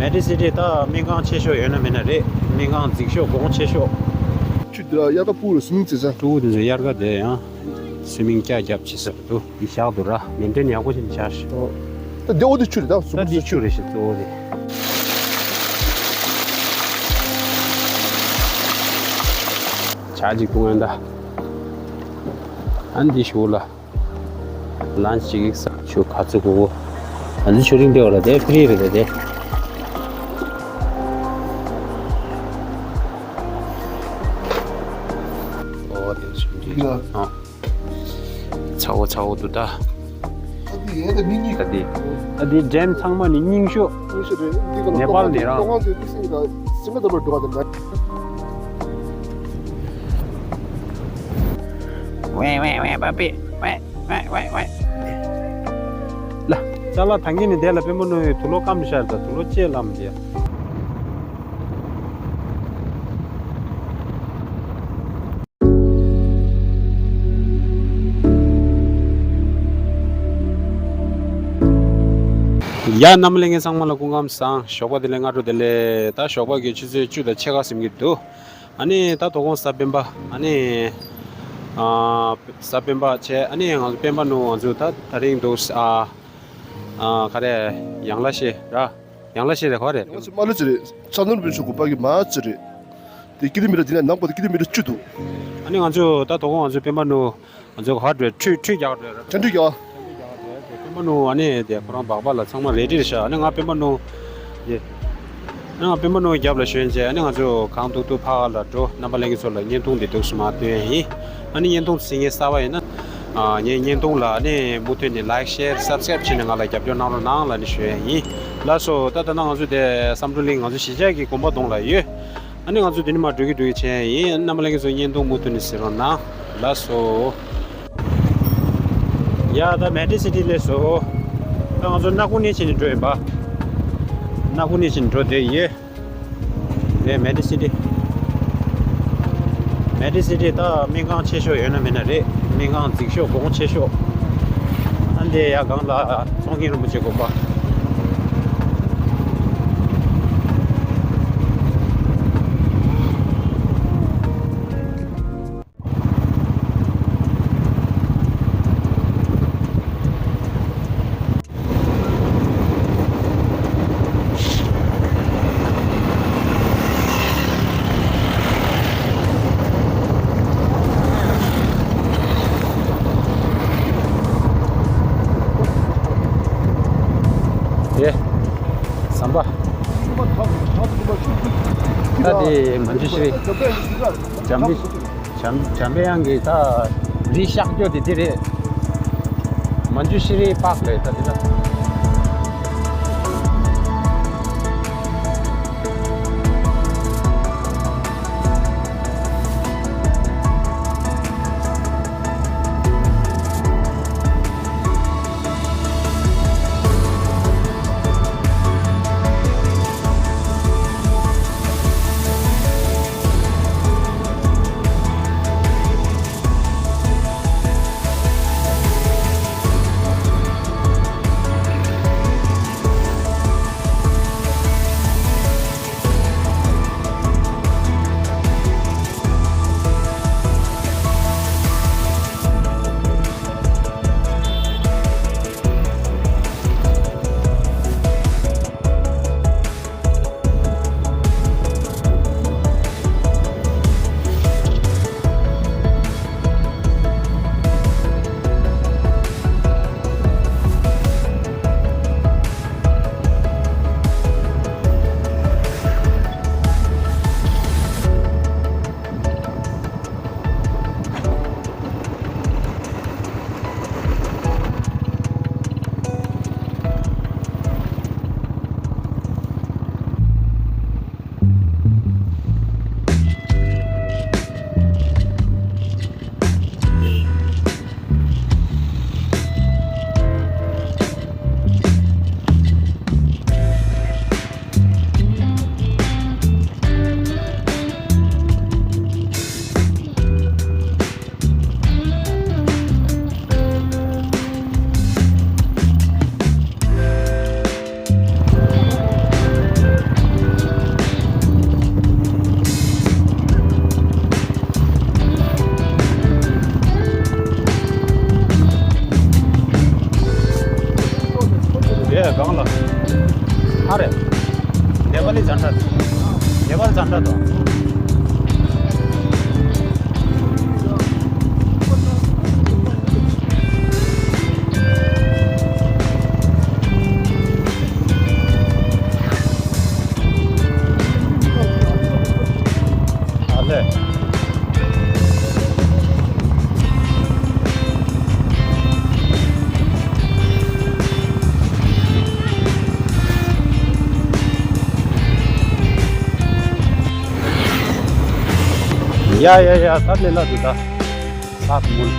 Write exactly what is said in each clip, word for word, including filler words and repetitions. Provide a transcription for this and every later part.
མེ་ཊི་སི་ཊི་ད་སྨན་ཁང་ཆེ་ཤོས་ཡོད་ན་མེད་ན་རེད། སྨན་ཁང་རྫིག་ཤོས་གོང་ཆེ་ཤོས། ཆུ་འདི་ལ་དབྱར་ཁ་སྤུ་རུ་སུ་མིང་ཙེ་ས། ཕྲུ་གུ་དེ་ཚོ་དབྱར་ཁ་དེ་ཡང་སུ་མིང་ཀྱ་རྒྱབ་བྱེད་ས་རེད་འདུག་འདི་བཞག་འདུག་ར། མེན་ཊེན་ཡག་པོ་བྱས་ནས་བཞག་ཤག་ད་འདི་འོ་དེ་ཆུ་རེད་ད། ད་འདི་ཆུ་རེད་ཤག་གཙོ་བོ་དེ། ཇ་ཅིག་འཐུང་ཡོང་ད། ཨ་འདི་ཞོར་ལ། ལན་ཅིག་ས་ཆུ་ཁ་ཚུ་གུ་གུ། ཨ་ནི་ཆུ་རིང་དེ་བ་ལ་དེ་ཕི་རི་རེད་དེ། ཨོ་དེ་ཆུ་རིང་། ཡ། ཨ། ཚ་བོ་ཚ་བོ་འདུག་ད། ཨ་དེ་ཡས་དེ་མི་གཉིས། ད་དེ། ད་དེ་འགྲེམས་ཚང་མ་ནི་རྙིང་ཤོས། རྙིང་ཤོས་རེད། འདི་ག་ལ་ནེ་པཱལ་ནས་རང་། ཏོག་དབང་དེ་ཏི་སེ་ག་སིང་ག་པུར་འགྲོ་བ་དེ་འདྲ། ཝེ་ཝེ་ཝེ་པ་པི་ཝེ་ཝེ་ཝེ་ཝེ། ལ། ཅ་ལག་ཐང་གི་ནི་དེ་ལ་པད་མ་ནོར་བུའི་དུག་ལོག་སྐམ་ཤར་དང་དུག་ལོག་ཅེ་ལམ་དེ། ཡ་རྣམ་པ་ལྷན་རྒྱས་ཚང་མ་ལ་སྐུ་ཁམས་བཟང་། ཞོགས་པ་བདེ་ལེགས། སྔ་དྲོ་བདེ་ལེགས། ད་ཞོགས་པ་གི་ཆུ་ཚོད་བཅུ་དང་ཕྱེད་ཀ་ཟིན་གྱི་འདུག་ཨ་ནི་ད་དོ་དགོང་གཟའ་སྤེན་པ། ཨ་ནི་ཨ་གཟའ་སྤེན་པ་བྱས། ཨ་ནི་ང་ཚོ་སྤེན་པ་ནུ་ང་ཚོ་ད་ད་རིང་འདུག་ཨ་ཨ་ག་རེ། ཡང་ལ་ཤེ་ར། ཡང་ལ་ཤེ་རེད། ག་རེ། ཡང་ལ་ཤེ་མ་ལུ་ཙི་རེད། ཆབ་མདོ་དཔོན་ཚོགས་དགོན་པ་གི་མ་ཙི་རེད། དེ་ཀི་ལོ་མི་ཊར་དེ་ནས་ནང་པ་དེ་ཀི་ལོ་མི་ཊར་བཅུ་འདུག་ཨ་ནི་ང་ཚོ་ད་དོ་དགོང་ང་ཚོ་སྤེན་པ་ནུ། ང་ཚོ་ག་བར་འགྲོ། ཁྲུས་ཁྲུས་རྒྱག་འགྲོ་ར། ཁྲུས་རྒྱག་ཁྲུས་རྒྱག་རྒྱག་རྒྱག་སྤེན་པ་ནུ་ཨ་ནི་དེ་ཁོ་རང་སྦག་སྦག་ལ་ཚང་མ་རེ་ཌི་རེད་ཤག་ཨ་ནི་ང་སྤེན་པ་ནུ། ཡེ། ཨ་ནི་ང་སྤེན་པ་ནུ་རྒྱབ་ལ་ཞོན་བྱས། ཨ་ནི་ང་ཚོ་གང་ཐུག་ཐུག་ཕ་ག་ལ་འགྲོ། རྣམ་པ་ལྷན་རྒྱས་ཚོ་ལ་བརྙན་ཐུང་འདི་འདུག་སེ་མར་སྟོན་ཡ་ཡིན། ཨ་ནི་བརྙན་ཐུང་གཟིགས་མཁན་གསར་པ་ཡིན་ན། ཨ་ངའི་བརྙན་ཐུང་ལ་ཨ་ནི་མུ་མཐུད་ནས་ལའིཀ་ཤེར་སབ་སི་ཀ་རེབ་བྱས་ནས་ང་ལ་རྒྱབ་སྐྱོར་གནང་རོགས་གནང་ལབ་ནས་ཞུ་ཡ་ཡིན། ལགས་སོ། ད་ད་ནང་ང་ཚོ་དེ་བསམ་གྲུབ་གླིང་ང་ཚོ་གཞིས་ཆགས་ཀྱི་དགོན་པ་གདོང་ལ་ཡོད། ཨ་ནི་ང་ཚོ་དེ་ནས་མར་འགྲོ་གི་འགྲོ་གི་བྱས་ཡིན། རྣམ་པ་ལྷན་རྒྱས་ཚོ་བརྙན་ཐུང་མུ་མཐུད་ནས་གཟིགས་རོགས་གནང་། ལགས་སོ། ཡ་ད་མེ་ཊི་སི་ཊི་སླེབས་སོང་། ད་ང་ཚོ་སྣ་ཁུག་ནས་ཕྱིན་ནས་འགྲོ་ཡིན་པ། སྣ་ཁུག་ནས་ཕྱིན་ནས་འགྲོ་བསྡད་ཡིན། དེ་མེ་ཊི་སི་ཊི། མེ་ཊི་སི་ཊི་ད་སྨན་ཁང་ཆེ་ཤོས་ཡོད་ན་མེད་ན་རེད། སྨན་ཁང་རྫིག་ཤོས་གོང་ཆེ་ཤོས། ཨ་འདི་ཡ་སྒང་ལ་ཚོང་མཁན་རིན་པོ་ཆེ་དགོན་པ། ཡེ། ཟམ་པ། ད་དེ་མ་འཇུ་ཤི་རི། འཇམ་རི། འཇམ་འཇམ་དཔལ་དབྱངས་ཀྱི་ད་རི་གཤག་རྒྱུ་དེ་དེ་རེད། མ་འཇུ་ཤི་རི་པཱག་ལས་ད་དེ་ད། ཙམ་འདྲ་དང་། ཨ་ལས། ཡ་ཡ་ཡ། ད་ལས་ལ་འདུག་ད། ལགས་མོལ།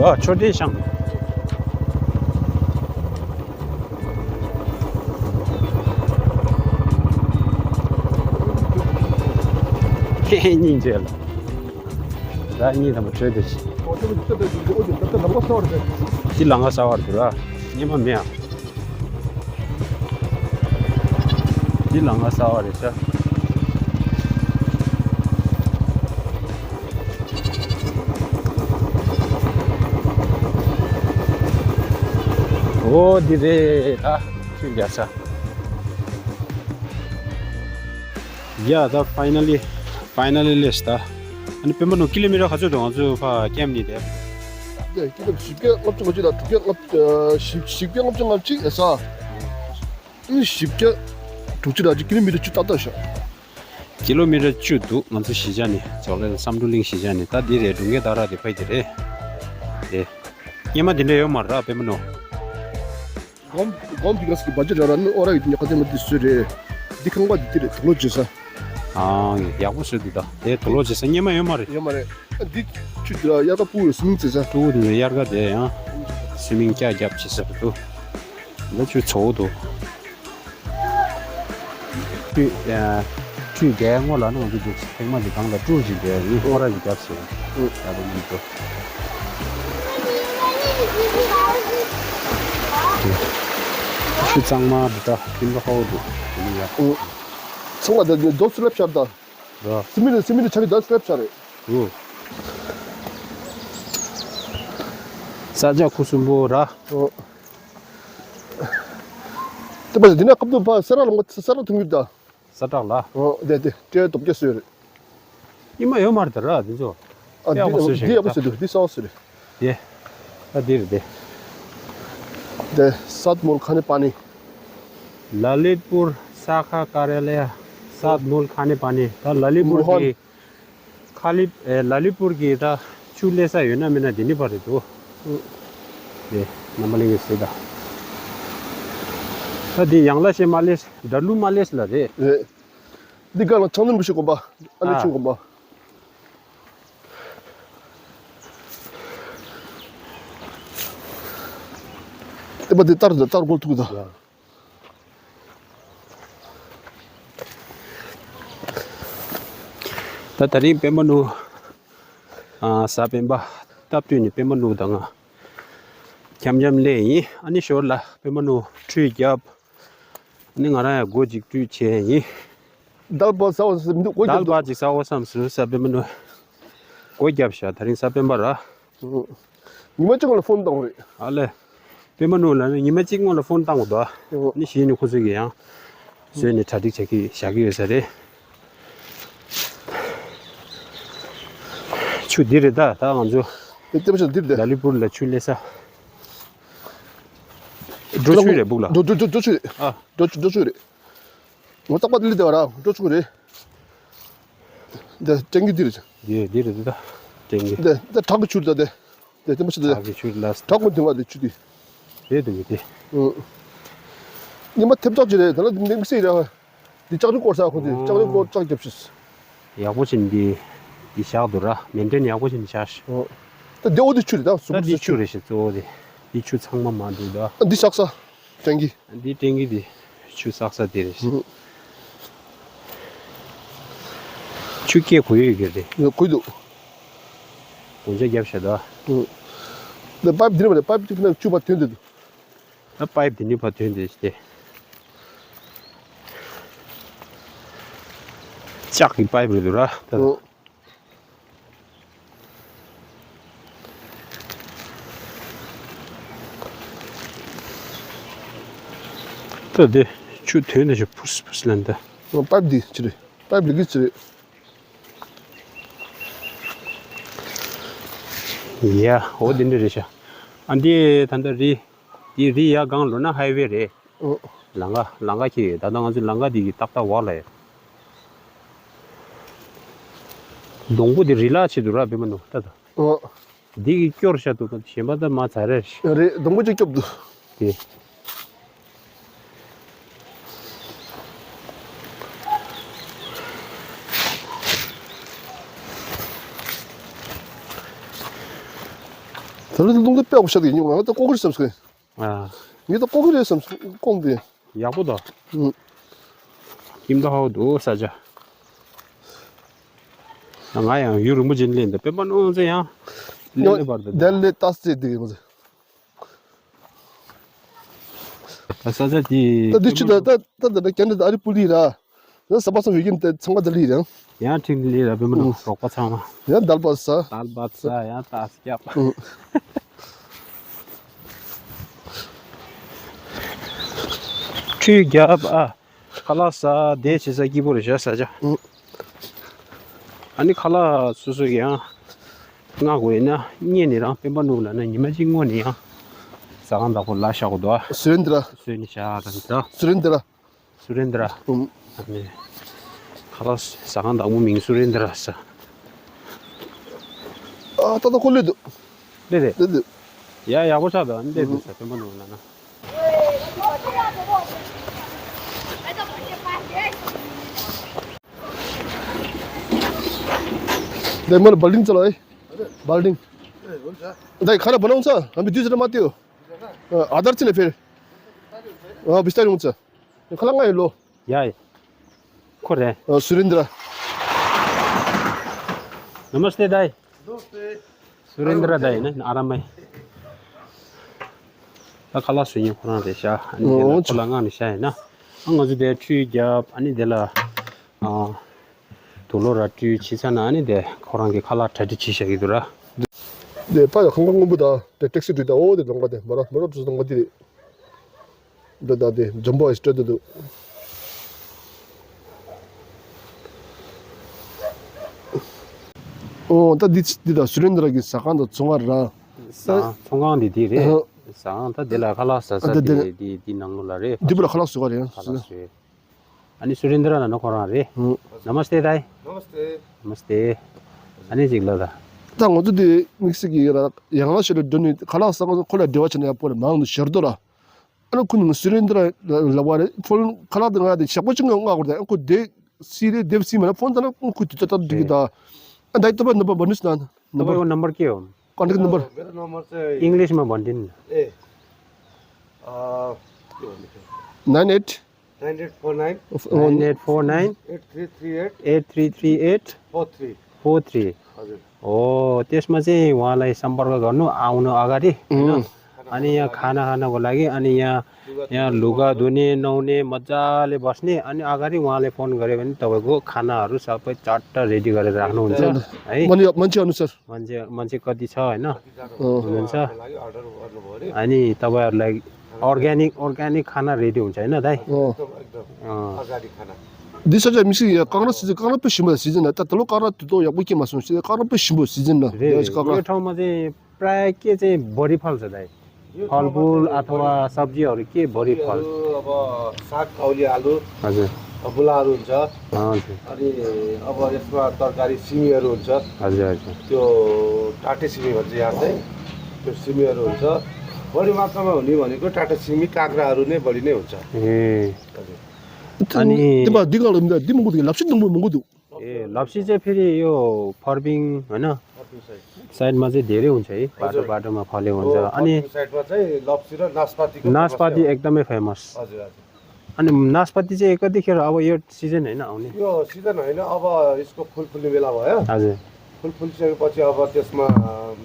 ཨ། མཆོད་རྟེན་བཞེངས། ཧེ་ཧེ། སྙིང་རྗེ་ལ། ད་གཉིད་དམ་པོ་བྲོས་ཏེ་ཤི། འདི་ལམ་ཁ་གསར་པ་རེད་འདུག་ར། སྔོན་མ་མེད་ཨ། འདི་ལམ་ཁ་གསར་པ་རེད་ཤག། འོ་འདི་རེད་ད། ཆུ་རྒྱག་ས། ཡ་ད་finally, finally ལས་ད། ཨ་ནི་པད་མ་ནོར་ཀི་ལོ་མི་ཊར་ག་ཚོད་འདུག་ང་ཚོ་ཕ་ཀེམ་ནས་དེ། ཀི་ལོ་བཞི་བརྒྱ་ལྔ་བཅུ་ང་གཅིག་དང་དྲུག་བརྒྱ་ལྔ་བཅུ། བཞི་བརྒྱ་ལྔ་བཅུ་ང་གཅིག་ཨེ་ས། ཨ་ནི་བཞི་བརྒྱ་དྲུག་ཅུ་དང་གཅིག་ཀི་ལོ་མི་ཊར་བཅུ་ཏག་ཏག་ཤག། ཀི་ལོ་མི་ཊར་བཅུ་འདུག་ང་ཚོ་གཞིས་ཆགས་ནས་ཇོ་ལེ་བསམ་འགྲུབ་གླིང་གཞིས་ཆགས་ནས། ད་འདི་རེད། འགྲོ་མཁན་ད་ར་དེ་ཕ་གི་དེ་རེད། དེ། སྔོན་མ་འདི་འདྲ་ཡོད་མ་རེད་པད་མ་ནོར། སྒོམ་སྒོམ་འདི་ག་ཟེ་གི་བ་ཇེ་ར་ར་ནི་ཨོ་ར་ཡི་ཉག་ཁ་ཙེ་མ་འདི་བཟོས་རེད། འདི་ཁང་པ་འདི་འདི་རེད། དུག་ལོག་བྱེད་ས། ཨང་། ཡག་པོ་བཟོས་འདུག་ད། དེ་དུག་ལོག་བྱེད་ས་སྔོན་མ་ཡོད་མ་རེད། ཡོད་མ་རེད། ཨ་འདི་ཆུ་འདི་ལ་དབྱར་ཁ་ཕུ་བའི་སུ་མིང་བྱེད་ས། ཕྲུ་གུ་འདི་ཚོ་དབྱར་ཁ་དེ་ཡང་སུ་མིང་ལྕགས་རྒྱབ་བྱེད་ས་རེད་འདུག་འདི་ཆུ་ཚ་བོ་འདུག་ཁྲུས་ཨ། ཁྲུས་རྒྱག་སྔོན་ལ་ནི་ང་ཚོ་འདུག་ཐེངས་མ་ཅིག་སྒང་ལ་ཀྲུར་ཅིག་བསྡད་ཡིན། ཨོ་ར་ཅིག་བརྒྱབ་ཟེར། ཨུ། ཡག་པོ་མི་འདུག་ཆུ་གཙང་མ་འདི་ད་ཀིན་པ་ཧོ་འདུག་དེ་ནི་ཡག་ཨུ། ཚང་མ་ད་རྡོ་སི་ལེབ་ཤར་ད། ར། སི་མི་ནི་སི་མི་ནི་ཆ་ནི་ད་སི་ལེབ་ཤར་རེད། ཨུ། ས་ཆ་ཁུ་སིམ་པོ་ར། ཨུ། དེ་པ་འདི་ན་ཁབ་ཏུ་ཕ་སེ་ར་ལ་མ་སེ་ར་ཐུང་ཡུལ་ད། ས་བྲག་ལ། ཨོ་དེ་དེ་སྤྲེའུ་དོམ་སྐྱ་སོས་རེད། ཉི་མ་ཡོད་མ་རེད་ད་ར་དེ་ཚོ། ཨ་དེ་ཡག་པོ་བཟོས་ཤག་འདི་ཡག་པོ་ད། བཟོས་འདུག་འདི་གསར་པ་བཟོས་རེད། དེ། ད་འདི་རེད་དེ། དེ་སཱད་མོལ་ཁ་ནི་པ་ནི། ལ་ལི་པུར་ས་ཁ་ཀ་ར་ལ་ཡ། སཱད་མོལ་ཁ་ནི་པ་ནི། ད་ལ་ལི་པུར་མོ་ཧན། གི་ཁ་ལི་ཨེ་ལ་ལི་པུར་གི་ད་ཆུ་སླེབས་ས་ཡོད་ན་མེད་ན་དེ་ནི་པ་རེད་འདུག་དེ་རྣམ་པ་གླིང་གི་ཟེར་ད། ད་དེ་ཡང་ལ་ཤེ་མ་ལེས་ཌ་ལུ་མ་ལེས་ལ་རེད། རེད། འདི་ག་ལ་ཆང་ནུར་བུ་ཞིག་གོམ་པ། ཨ་ནི་ཨ། ཆུ་གོམ་པ། དེ་པ་དེ་ལྟར་དུ་ལྟར་རྒོལ་ཐུག་ད། ད་ད་རིང་པད་མ་ནོར་ཨ་གཟའ་སྤེན་པ་སྟབས་བསྟུན་ནས་པད་མ་ནོར་དང་ང་འཆམ་འཆམ་སླེབས་ཡིན། ཨ་ནི་ཞོར་ལ་པད་མ་ནོར་ཁྲུས་བརྒྱབ། ཨ་ནི་ང་རང་ཡང་སྒོ་གཅིག་བཀྲུས་བྱས་ཡིན། དལ་བ་ཟ་བ་ཟ་མི་འདུག་སྒོ་རྒྱབ་དལ་འདུག་བ་ཅིག་ཟ་བ་བསམ་སོང་གཟའ་སྤེན་པ་ནོར། སྒོ་བརྒྱབ་ཤག་ད་རིང་གཟའ་སྤེན་པ་ར། ཉི་མ་གཅིག་སྔོན་ལ་ཕོན་བཏང་བ་རེད། ཨ་ལས། པད་མ་ནོར་ལ་ནི་ཉི་མ་གཅིག་སྔོན་ལ་ཕོན་བཏང་བ་འདུག་ཨ། ཨོ། ནི་གཞི་ནས་ཁོ་ཚོས་ཀྱི་ཡང་བཟོས་ནས་གྲ་སྒྲིག་བྱ་གི་བཞག་གི་ཡོད་ས་རེད། ཆུ་འདི་རེད་ད། ད་ང་ཚོ་དེ་ལྟ་བུ་ཞིག་འདིར་བསྡད། ལ་ལི་པུར་ལ་ཆུ་སླེབས་ས། འགྲོ་ཆུ་རེད་སྦུག་ལ། འགྲོ་འགྲོ་འགྲོ་འགྲོ་ཆུ་རེད། ཨ། འགྲོ་ཆུ་འགྲོ་ཆུ་རེད། ངོ་རྟག་པ་དེ་ལི་དེ་བ་ར་འགྲོ་ཆུ་རེད། འདི་ཊེང་ཀི་འདི་རེད། འདི་འདི་རེད་འདི་ད་ཊེང་ཀི། འདི་འདི་བྲག་གི་ཆུ་རེད་ད་འདི། འདི་དེ་མ་ཤི་འདི། བྲག་གི་ཆུ་ལ། བྲག་མོ་འདི་བ་འདི་ཆུ་འདི། རེད་འདུག་འདི། ཨུ། ཉི་མ་ཐེབས་ཆག་ཅིག་རེད་ད་ལ་འདི་མིག་སེ་རེད། འདི་ལྕགས་རི་སྐོར་ས་ཁོ་འདི་ལྕགས་རི་སྐོར་ལྕགས་རྒྱབ་ཤིས། ཡག་པོ་ཅིག་འདི། འདི་བཞག་འདུག་ར་མེན་ཊེན་ཡག་པོ་ཅིག་བྱ་ཤི། ཨོ། ད་འདི་འོ་འདི་ཆུ་རེད་ད་སུ་ད་འདི་ཆུ་རེད་ཤི་གཙོ་བོ་འདི། འདི་ཆུ་ཚང་མ་མ་འདུག་ད། འདི་བཞག་ས། ཊེང་ཀི། འདི་ཊེང་ཀི་འདི་ཆུ་བསགས་ས་དེ་རེད། ཨུ། ཆུ་སྐྱེས་གོ་ཡོད་ཀྱི་རེད། ཡོད་གོ་འདུག་སྒོ་ལྕགས་བརྒྱབ་བཞག་ད། ཨུ། འདི་པའིབ་འདི་ནས་མ་རེད། པའིབ་འདི་ནས་ཆུ་ཕར་ཐོན་འདུག་ད་པའིབ་འདི་ནས་ཕར་ཐོན་འདུག་སྟེ། ལྕགས་ཀྱི་པའིབ་རེད་འདུག་ར་ད། ཨུ། ད་དེ་ཆུ་དོན་དེ་ཆུ་ཕུས་ཕུས་ལན་ད། པའིབ་འདི་ཅི་རེད། པའིབ་ལི་གི་ཅི་རེད། ཡ་འོ་དེ་འདྲ་རེད་ཤག་ཨ་འདི་ད་ལྟ་རི། འདི་རི་ཡ་སྒང་ལོ་ན་ཧའི་ཝེ་རེད། ཨོ། ལམ་ཁ་ལམ་ཁ་ཁྱེར་ཡོད། ད་ལྟ་ང་ཚོའི་ལམ་ཁ་འདི་གི་ཏག་ཏག་འོག་ལ་ཡོད། སྡོང་པོ་འདི་རི་ལ་ཆེད་དུ་ར་བེ་མ་ནུ་ཏ་ཏ། ཨོ། འདི་གི་སྐྱོར་ཤ་དུ་གཞན་པ་ད་མ་ཚ་རེད། རེད་སྡོང་པོ་ཅིག་སྐྱོབ་འདུག་དེ། ད་ལོ་སྡོང་པོ་དཔེ་ཡག་པོ་ཤ་དུ་ཡིན་ང་ད་ཀོ་ཀི་རེད་བསམ་སོང་། ཨ། ངས་ད་ལྐོག་གི་རེད་བསམ་ལྐོག་འདི། ཡག་པོ་འདུག་ཨུ། ཁྱིམ་ད་ཧའོ་འདུག་ས་ཆ། ང་ཡང་ཡུན་རིང་པོ་ཅིག་སླེབས་འདུག་སྤེན་པ་ནོར་འཛིན་ཡང་སླེབས་སླེབས་པར་འདུག་དེ་ལས་ཏཱས་ཙེ་འདི་ཡོད་མ་རེད། ད་ས་ཆ་འདི། ད་འདི་ཆུ་ད་ད་ད་ད་ད་ཀན་ད་ད་ཨ་རི་པུ་ལི་ར། ཡང་ས་པ་སང་བོད་ཁྱིམ་དེ་ཚང་མ་དེ་ལི་རང་། ཡང་ཁྲིག་ལི་ར་བེ་མ་ནོ་ཨུ། རོགས་པ་ཚང་མ། ཡང་དལ་བ་ས། དལ་བ་ས་ཡང་ཏཱས་སྐྱབས། ཨུ། ཁྲུས་རྒྱབ་ཨ། ཁ་ལག་ཟ་བསྡད་བྱེད་ས་སྐྱིད་པོ་རེད་ཤག་ས་ཆ། ཨུ། ཨ་ནི་ཁ་ལག་སོ་སོ་ཡང་། མངགས་དགོས་ཡིན་ན་བརྙན་ནི་རང་སྤེན་པ་ནོ་ལ་ན་ཉི་མ་གཅིག་སྔོན་ནས་ཡང་། ཟ་ཁང་བདག་པོ་ལ་བཞག་དགོས་འདུག་ཨ། སུ་རེན་དྲ། སུ་རེན་དྲ། སུ་རེན་དྲ། སུ་རེན་དྲ། ཨུམ། ཨ་ནི། ཁ་ལག་ཟ་ཁང་བདག་པོ་མིང་སུ་རེན་དྲ་ཟེར། ཨ་ཏག་ཏག་ཁོ་སླེབས་འདུག་སླེབས་རེད། སླེབས་འདུག་ཡ་ཡག་པོ་ཆགས་འདུག་ཨ་ནི་སླེབས་འདུག་ཟེར་སྤེན་པ་ནོ་ལ་ན། ད་མར་བལ་ཌིང་ཙ་ལ་ཨེ། བལ་ཌིང་། ད་ཁ་ར་བ་ནང་ཚ་ཨ་མི་དུས་ཚོད་མ་ཏེའོ། ཨ་དར་ཙི་ལ་ཕེར། ཨ་བི་སྟ་རུང་ཚ། ཁ་ལ་ང་ཡི་ལོ། ཡ་ཡ། ཁོ་རེད། ཨ་སུ་རེན་དྲ། ནམ་སྟེ་དཱའི། སུ་རེན་དྲ་དཱའི་ན་ཨ་ར་མའི། ད་ཁ་ལག་སུ་ཉིན་ཁོ་རང་རེད་ཤག་ཨ་ནི་དེ་ལ་ཨོ་ཁོ་ལ་མངགས་ནས་བཞག་ཡིན་ན། ཨ་ང་ཚོ་དེ་ཁྲུས་རྒྱབ་ཨ་ནི་དེ་ལ། ཨ། དུག་ལོག་ར་བཀྲུས་བྱས་ཚར་ན་ཨ་ནི་དེ་ཁོ་རང་གི་ཁ་ལག་གྲ་སྒྲིག་བྱས་བཞག་གི་འདུག་ར། དེ་ཕ་ཡ་ཁང་ཁང་སྔོན་པོ་དང་དེ་ཊེག་སི་བྲིས་དང་ཨོ་དེ་ལོང་པ་དེ་མ་ར་མ་ར་བཟོ་ལོང་པ་དེ་རེད། འདི་དང་དེ་འཛོམས་པ་ཡི་སྤྲོད་དུ་འདུག་ཨོ་ད་འདི་འདི་དང་སུ་རེན་དྲ་གི་ཟ་ཁང་དང་ཚོང་ཁང་ར། ཟ་ཁང་ཚོང་ཁང་འདི་འདི་རེད། ཨ་ཟ་ཁང་ད་འདི་ལ་ཁ་ལག་ཟ་ས་ཨ་འདི་འདི་འདི་འདི་འདི་ནང་ལོགས་ལ་རེད། འདི་པུ་ལ་ཁ་ལག་བཟོ་ག་རེད། ཁ་ལག་བཟོས། ཨ་ནི་སུ་རེན་དྲ་ན་ནོ་ཁོ་རང་རེད། ཨུ། ནམ་སྟེ་དཱའི། ནམ་སྟེ། ནམ་སྟེ། ཨ་ནི་ཅིག་ལ་ད། ད་ང་ཚོ་དེ་དམིགས་བསལ་གྱི་ཡ་ལ་ཡང་ལ་ཞིག་ལ་འགྲོ་ནས་ཁ་ལག་ཟ་ཁང་ཁོ་ལ་འབྲེལ་བ་བྱས་ན་ཡག་པོ་རེད་མང་དུ་ཤར་དོ་ལ། ཨ་ནི་ཁོ་ནི་སུ་རེན་དྲ་ལ་བ་རེད་ཕོན་ཁ་ལག་དེ་ང་དེ་ཞག་པོ་གཅིག་ང་མངགས་དགོས་རེད་ཨ་ཁོ་དེ་སི་རེད་དེབ་སི་མ་ན་ཕོན་ད་ན་ཁོ་དེ་ལྟ་ལྟ་འགྲིག་གི་ད། ཨ་ད་ཡི་ཏོ་པ་ནམ་པ་བ་ནུས་ན། ནམ་པ་ཡོ་ནམ་པར་ཀེ་ཡོ། Contact number. मेरा number चाहिँ इङ्ग्लिसमा भनिदिनु न। ए अ, के भन्नु थियो? Nine eight four nine. Nine eight four nine. Eight three three eight. Eight three three eight. Four three. Four three. हजुर। हो त्यसमा चाहिँ उहाँलाई सम्पर्क गर्नु आउनु अगाडि होइन? अनि यहाँ खाना खानको लागि अनि यहाँ यहाँ लुगा धुने नुहाउने मजाले बस्ने अनि अगाडि उहाँलाई फोन गऱ्यो भने तपाईँको खानाहरू सबै चट्ट रेडी गरेर राख्नुहुन्छ है। मान्छे मान्छे अनुसार। मान्छे मान्छे कति छ होइन? हुनुहुन्छ। अनि तपाईँहरूलाई अर्ग्यानिक अर्ग्यानिक खाना रेडी हुन्छ होइन दाइ? अँ। दिस चाहिँ मिसी काँक्रा सिजन काँक्रा पे सिम्बो सिजन त तलो काँक्रा त यो बुके मासु सिजन काँक्रा पे सिम्बो सिजन न यो काँक्रा यो ठाउँमा चाहिँ प्रायः के चाहिँ बढी फल्छ दाइ? फलफुल अथवा सब्जीहरू के बढी फल्छ? अब साग काउली आलु। हजुर। मुलाहरू हुन्छ। अँ, हजुर। अनि अब यसमा तरकारी सिमीहरू हुन्छ। हजुर, हजुर। त्यो टाटे सिमी भन्छ यहाँ चाहिँ, त्यो सिमीहरू हुन्छ। बढी मात्रामा हुने भनेको टाटे सिमी, काँक्राहरू नै बढी नै हुन्छ। ए। हजुर। अनि अनि तिमीहरू दिगलहरू दिनु मुगु दिगलप्सी दिनु मुगु दु। ए, लप्सी चाहिँ फेरि यो फर्बिङ, होइन, साइडमा चाहिँ धेरै हुन्छ है, बाटो, हजुर, बाटोमा फल्यो हुन्छ। अनि फर्बिङ साइडमा चाहिँ लप्सी र नास्पातीको नास्पाती एकदमै फेमस। हजुर, हजुर। अनि नास्पाती चाहिँ कतिखेर, अब यो सिजन होइन आउने? यो सिजन होइन, अब यसको फुल फुल्ने बेला भयो। हजुर। फुल फुलिसकेपछि अब त्यसमा, अम,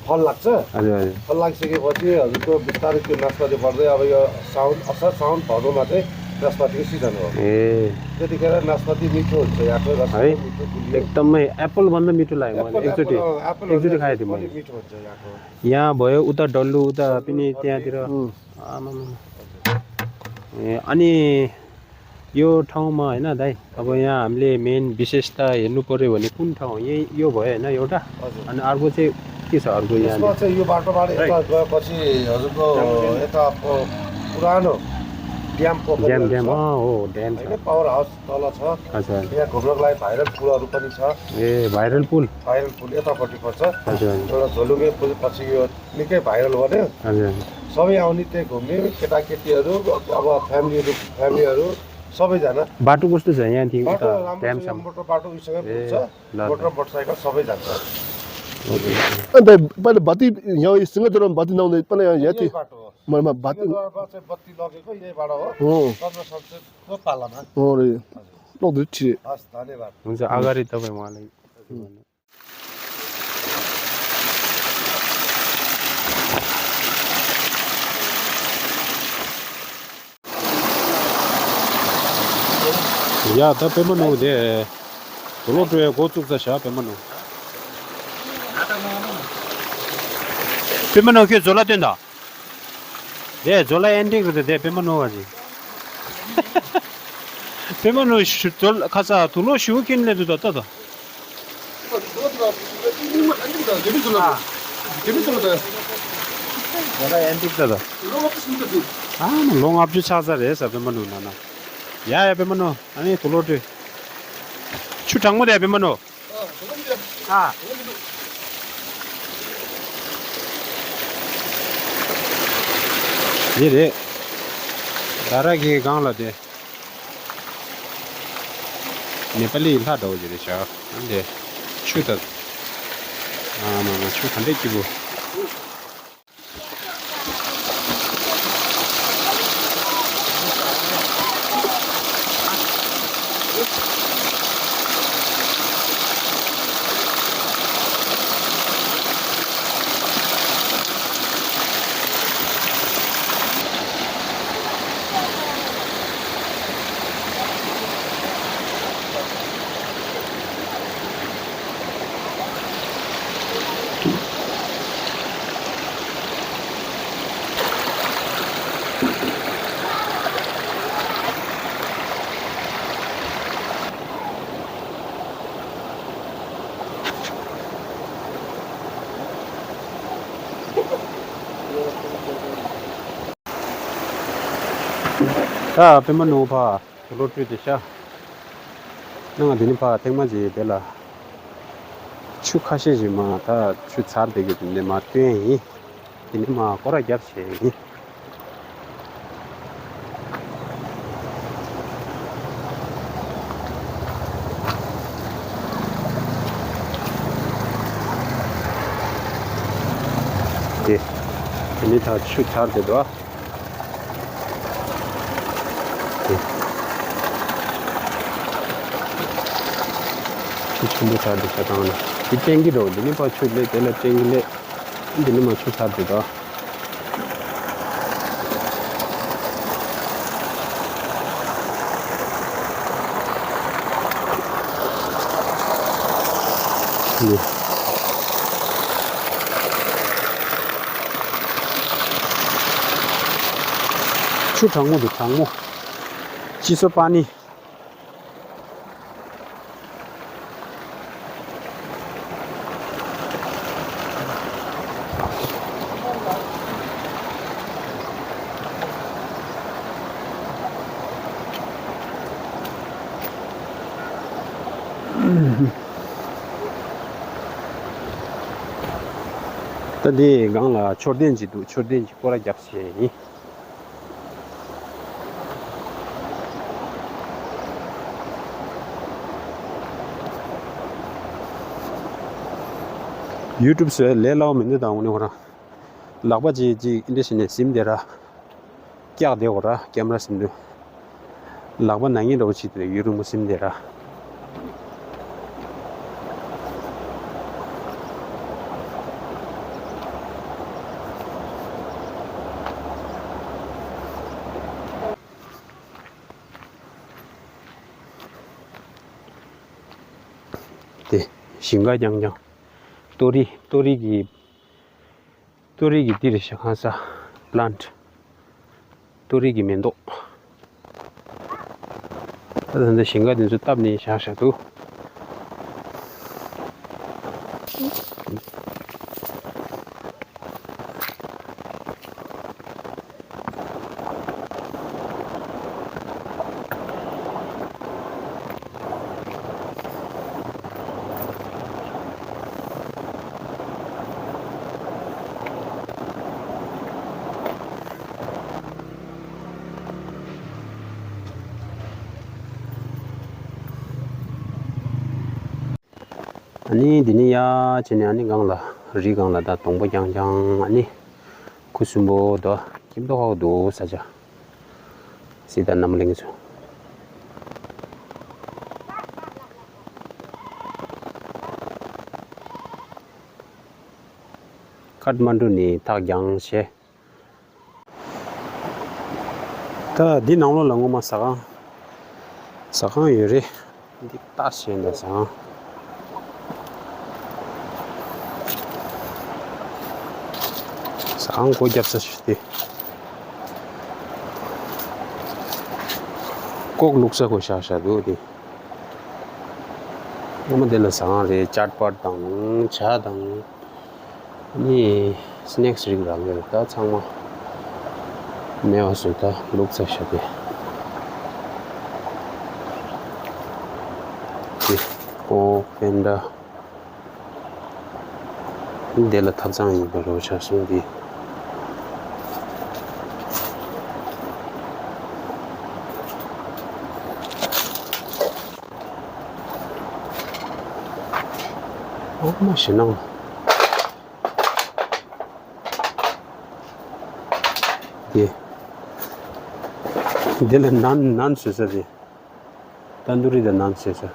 फल लाग्छ। हजुर, हजुर। फल लागिसकेपछि हजुरको बिस्तारै त्यो नास्पाती बढ्दै अब यो साउन, असार साउन भादोमा चाहिँ नास्पातीको सिजन हो। ए। त्यतिखेर नास्पाती मिठो हुन्छ, यहाँको रस है? मिठो, गुलियो। एकदमै एप्पलभन्दा मिठो लाग्यो मलाई। एप्पल, एकचोटि, एप्पल, एप्पल एकचोटि खायो थिएँ मैले। मिठो हुन्छ यहाँको। यहाँ भयो, उता डल्लु, उता पनि त्यहाँतिर। उम्। आमामामा। ए, अनि यो ठाउँमा, होइन दाइ, अब यहाँ हामीले मेन विशेषता हेर्नु पर्यो भने कुन ठाउँ हो? यही यो भयो, होइन, एउटा? हजुर। अनि अर्को चाहिँ के छ, अर्को यहाँ? यसमा चाहिँ यो बाटोबाट यता गएपछि हजुरको यता पु-, पुरानो ड्याम पोखरी ड्याम, छ। ड्याम, अँ, हो, ड्याम छ। होइन, पावर हाउस तल छ। अच्छा। यहाँ घुम्नको लागि भाइरल पुलहरू पनि छ। ए, भाइरल पुल? भाइरल पुल यतापट्टि पर्छ। हजुर, हजुर। एउटा झोलुङ्गे पुल पछि यो निकै भाइरल बन्यो। हजुर, हजुर। सबै आउने त्यही घुम्ने, केटाकेटीहरू, अब फ्यामिलीहरू, फ्यामिलीहरू सबैजना। बाटो कस्तो छ यहाँदेखि बाटो उता राम्रो छ, यहाँ ड्यामसम्म? मोटर बाटो उयोसँगै ए, पुग्छ। ल, ल। मोटर मोटरसाइकल सबै जान्छ। ओके। अन्त पहिले बत्ती यहाँ यो सिंहदरबारमा बत्ती नहुँदै पहिला यहाँ, यहाँ यही थियो। बाटो हो। मनमा बत्ती सिंहदरबारमा चाहिँ बत्ती लगेको यही बाटो हो। हो। चन्द्र शमशेरको पालामा। हो रे। हजुर। लग्दै थिए। हस्, धन्यवाद। हुन्छ, अगाडि तपाईँ उहाँलाई। ཡ་ད་པད་མ་ནོར་བུ་དེ། དུག་ལོག་སྤྲོད་ཡ་འགོ་བཙུགས་ཚར་ཤག་པད་མ་ནོར་བུ། པད་མ་ནོར་བུ་ཁྱོད་མཛོ་ལ་སྟོན་དང་། དེ་མཛོ་ལ་ཨེན་ཏིག་རེད་དེ། པད་མ་ནོར་བུ་ཅིག་པད་མ་ནོར་བུ་མཛོ་ལ་ཁ་ས་དུག་ལོག་ཞུ་ཁྱེར་སླེབས་འདུག་ད་ལྟ་དང་། ཨ། ལོ་ལྔ་བཅུ་ཆགས་ཚར་རེད་ཟེར་པད་མ་ནོར་བུ་ན་ན། ཡ་ཡ་པད་མ་ནོར་བུ། ཨ་ནི་དུག་ལོག་སྤྲོད། ཆུ་གྲང་མོ་དེ་པད་མ་ནོར་བུ། ཨ། འདི་རེད། དྷ་ར་གི་སྒང་ལ་དེ། ནེ་པ་ལི་ལྷ་འདྲ་བོ་ཅིག་རེད་ཤག་ཨ་འདི། ཆུ་ད། ཨ་མ་མ་ཆུ་ག་འདྲས་སྐྱིད་པོ། ད་པད་མ་ནོར་བུ་ཕར་དུག་ལོག་སྤྲོད་དེ་ཤག་ནང་དེ་ནི་ཕར་ཐེངས་མ་ཅིག་དེ་ལ་ཆུ་ཁ་ཤས་ཤིག་མར་ད་ཆུ་ཚར་བསྡད་ཀྱི་དེ་ནས་མར་བཏོན་ཡིན། དེ་ནས་མར་སྐོར་ར་བརྒྱབ་བྱས་ཡིན། དེ། དེ་ནས་ད་ཆུ་ཚར་བསྡད་འདུག་ཨ། དེ། ཆུ་ཆེན་པོ་ཚར་བསྡད་ཤག་ཐང་ལ། དེ་སྐྱེངས་ཀྱི་འགྲོ། དེ་ནས་ཕར་ཆུ་སླེབས། དེ་ལ་སྐྱེངས་ཀྱི་སླེབས། དེ་ནས་མར་ཆུ་ཚར་བསྡད་འདུག་ཨ། ནི། ཆུ་གྲང་མོ་འདུག་གྲང་མོ། ཅི་སོ་པ་ནི། ད་འདི་སྒང་ལ་མཆོད་རྟེན་ཅིག་འདུག་མཆོད་རྟེན་ཅིག་སྐོར་ར་རྒྱབ་བྱས་ཡིན། ཡུ་ཊུབ་བཟོས་ལས་སླ་བོ་མི་འདུག་ད་དངོས་གནས་ཁོ་རང་། ལག་པ་ཅིག་ཅིག་འདི་བྱས་ནས་ཟིན་བསྡད་ར། བཀྱག་བསྡད་ཡོད་ར་ཀེམ་ར་ཟིན་དུས། ལག་པ་ན་མཁན་འདྲ་བོ་ཅིག་དེ་ཡུན་རིང་པོ་ཟིན་བསྡད་ར། དེ་ཞིང་ཁ་རྐྱང་རྐྱང་། ཏོ་རི་ཏོ་རི་གི་ཏོ་རི་གི་འདི་རེད་ཤག་ཁང་ས། པི་ལན་ཊི། ཏོ་རི་གི་མེ་ཏོག་ད་ད་ལྟ་ཞིང་ཁ་དེ་ཚོ་བཏབ་ནས་བཞག་བཞག་འདུག་ཨ་ནི་འདི་ནས་ཡར་བྱས་ནས་ཨ་ནི་སྒང་ལ་རི་སྒང་ལ་ད་གདོང་པ་རྐྱང་རྐྱང་ཨ་ནི་ཁུ་སིམ་པོ་དོ་སྐྱིད་མདོག་ཁ་པོ་འདུག་ས་ཆ། སི་ད་རྣམ་གླིང་ཚོ། ཀཏ་མན་ཌུ་ནས་ཐག་རྒྱང་ཆེ། ད་འདི་ནང་ལོགས་ལ་ངོ་མ་ཟ་ཁང་། ཟ་ཁང་ཡོད་རེད། འདི་ལྟ་བྱས་ནས་ཟ་ཁང་། ཟ་ཁང་སྒོ་རྒྱབ་ས་ཞིག་སྟེ། ཀོག་བླུགས་ས་སྒོ་བཞག་བཞག་འདུག་སྟེ། སྔོན་མ་དེ་ལ་ཟ་ཁང་རེད། ཅཊ་པཊ་དང་ཇ་དང་། ནི་སི་ནེག་སི་རིགས་རག་གི་རེད། ད་ཚང་མ་མེད་པ་བཟོས་ད་བླུགས་ཚར་ཤག་དེ། དེ་ཨོ་ཕན་ཌ། འདི་ལ་ཐབ་ཚང་ཡིན་པ་རོ་ཆ་གསུང་འདི། ཨོ་མ་ཞེ་ནང་། དེ། འདི་ལ་ནན་ནན་བཟོས་ས་དེ། ཏན་དུ་རི་དང་ནན་བཟོས་ས།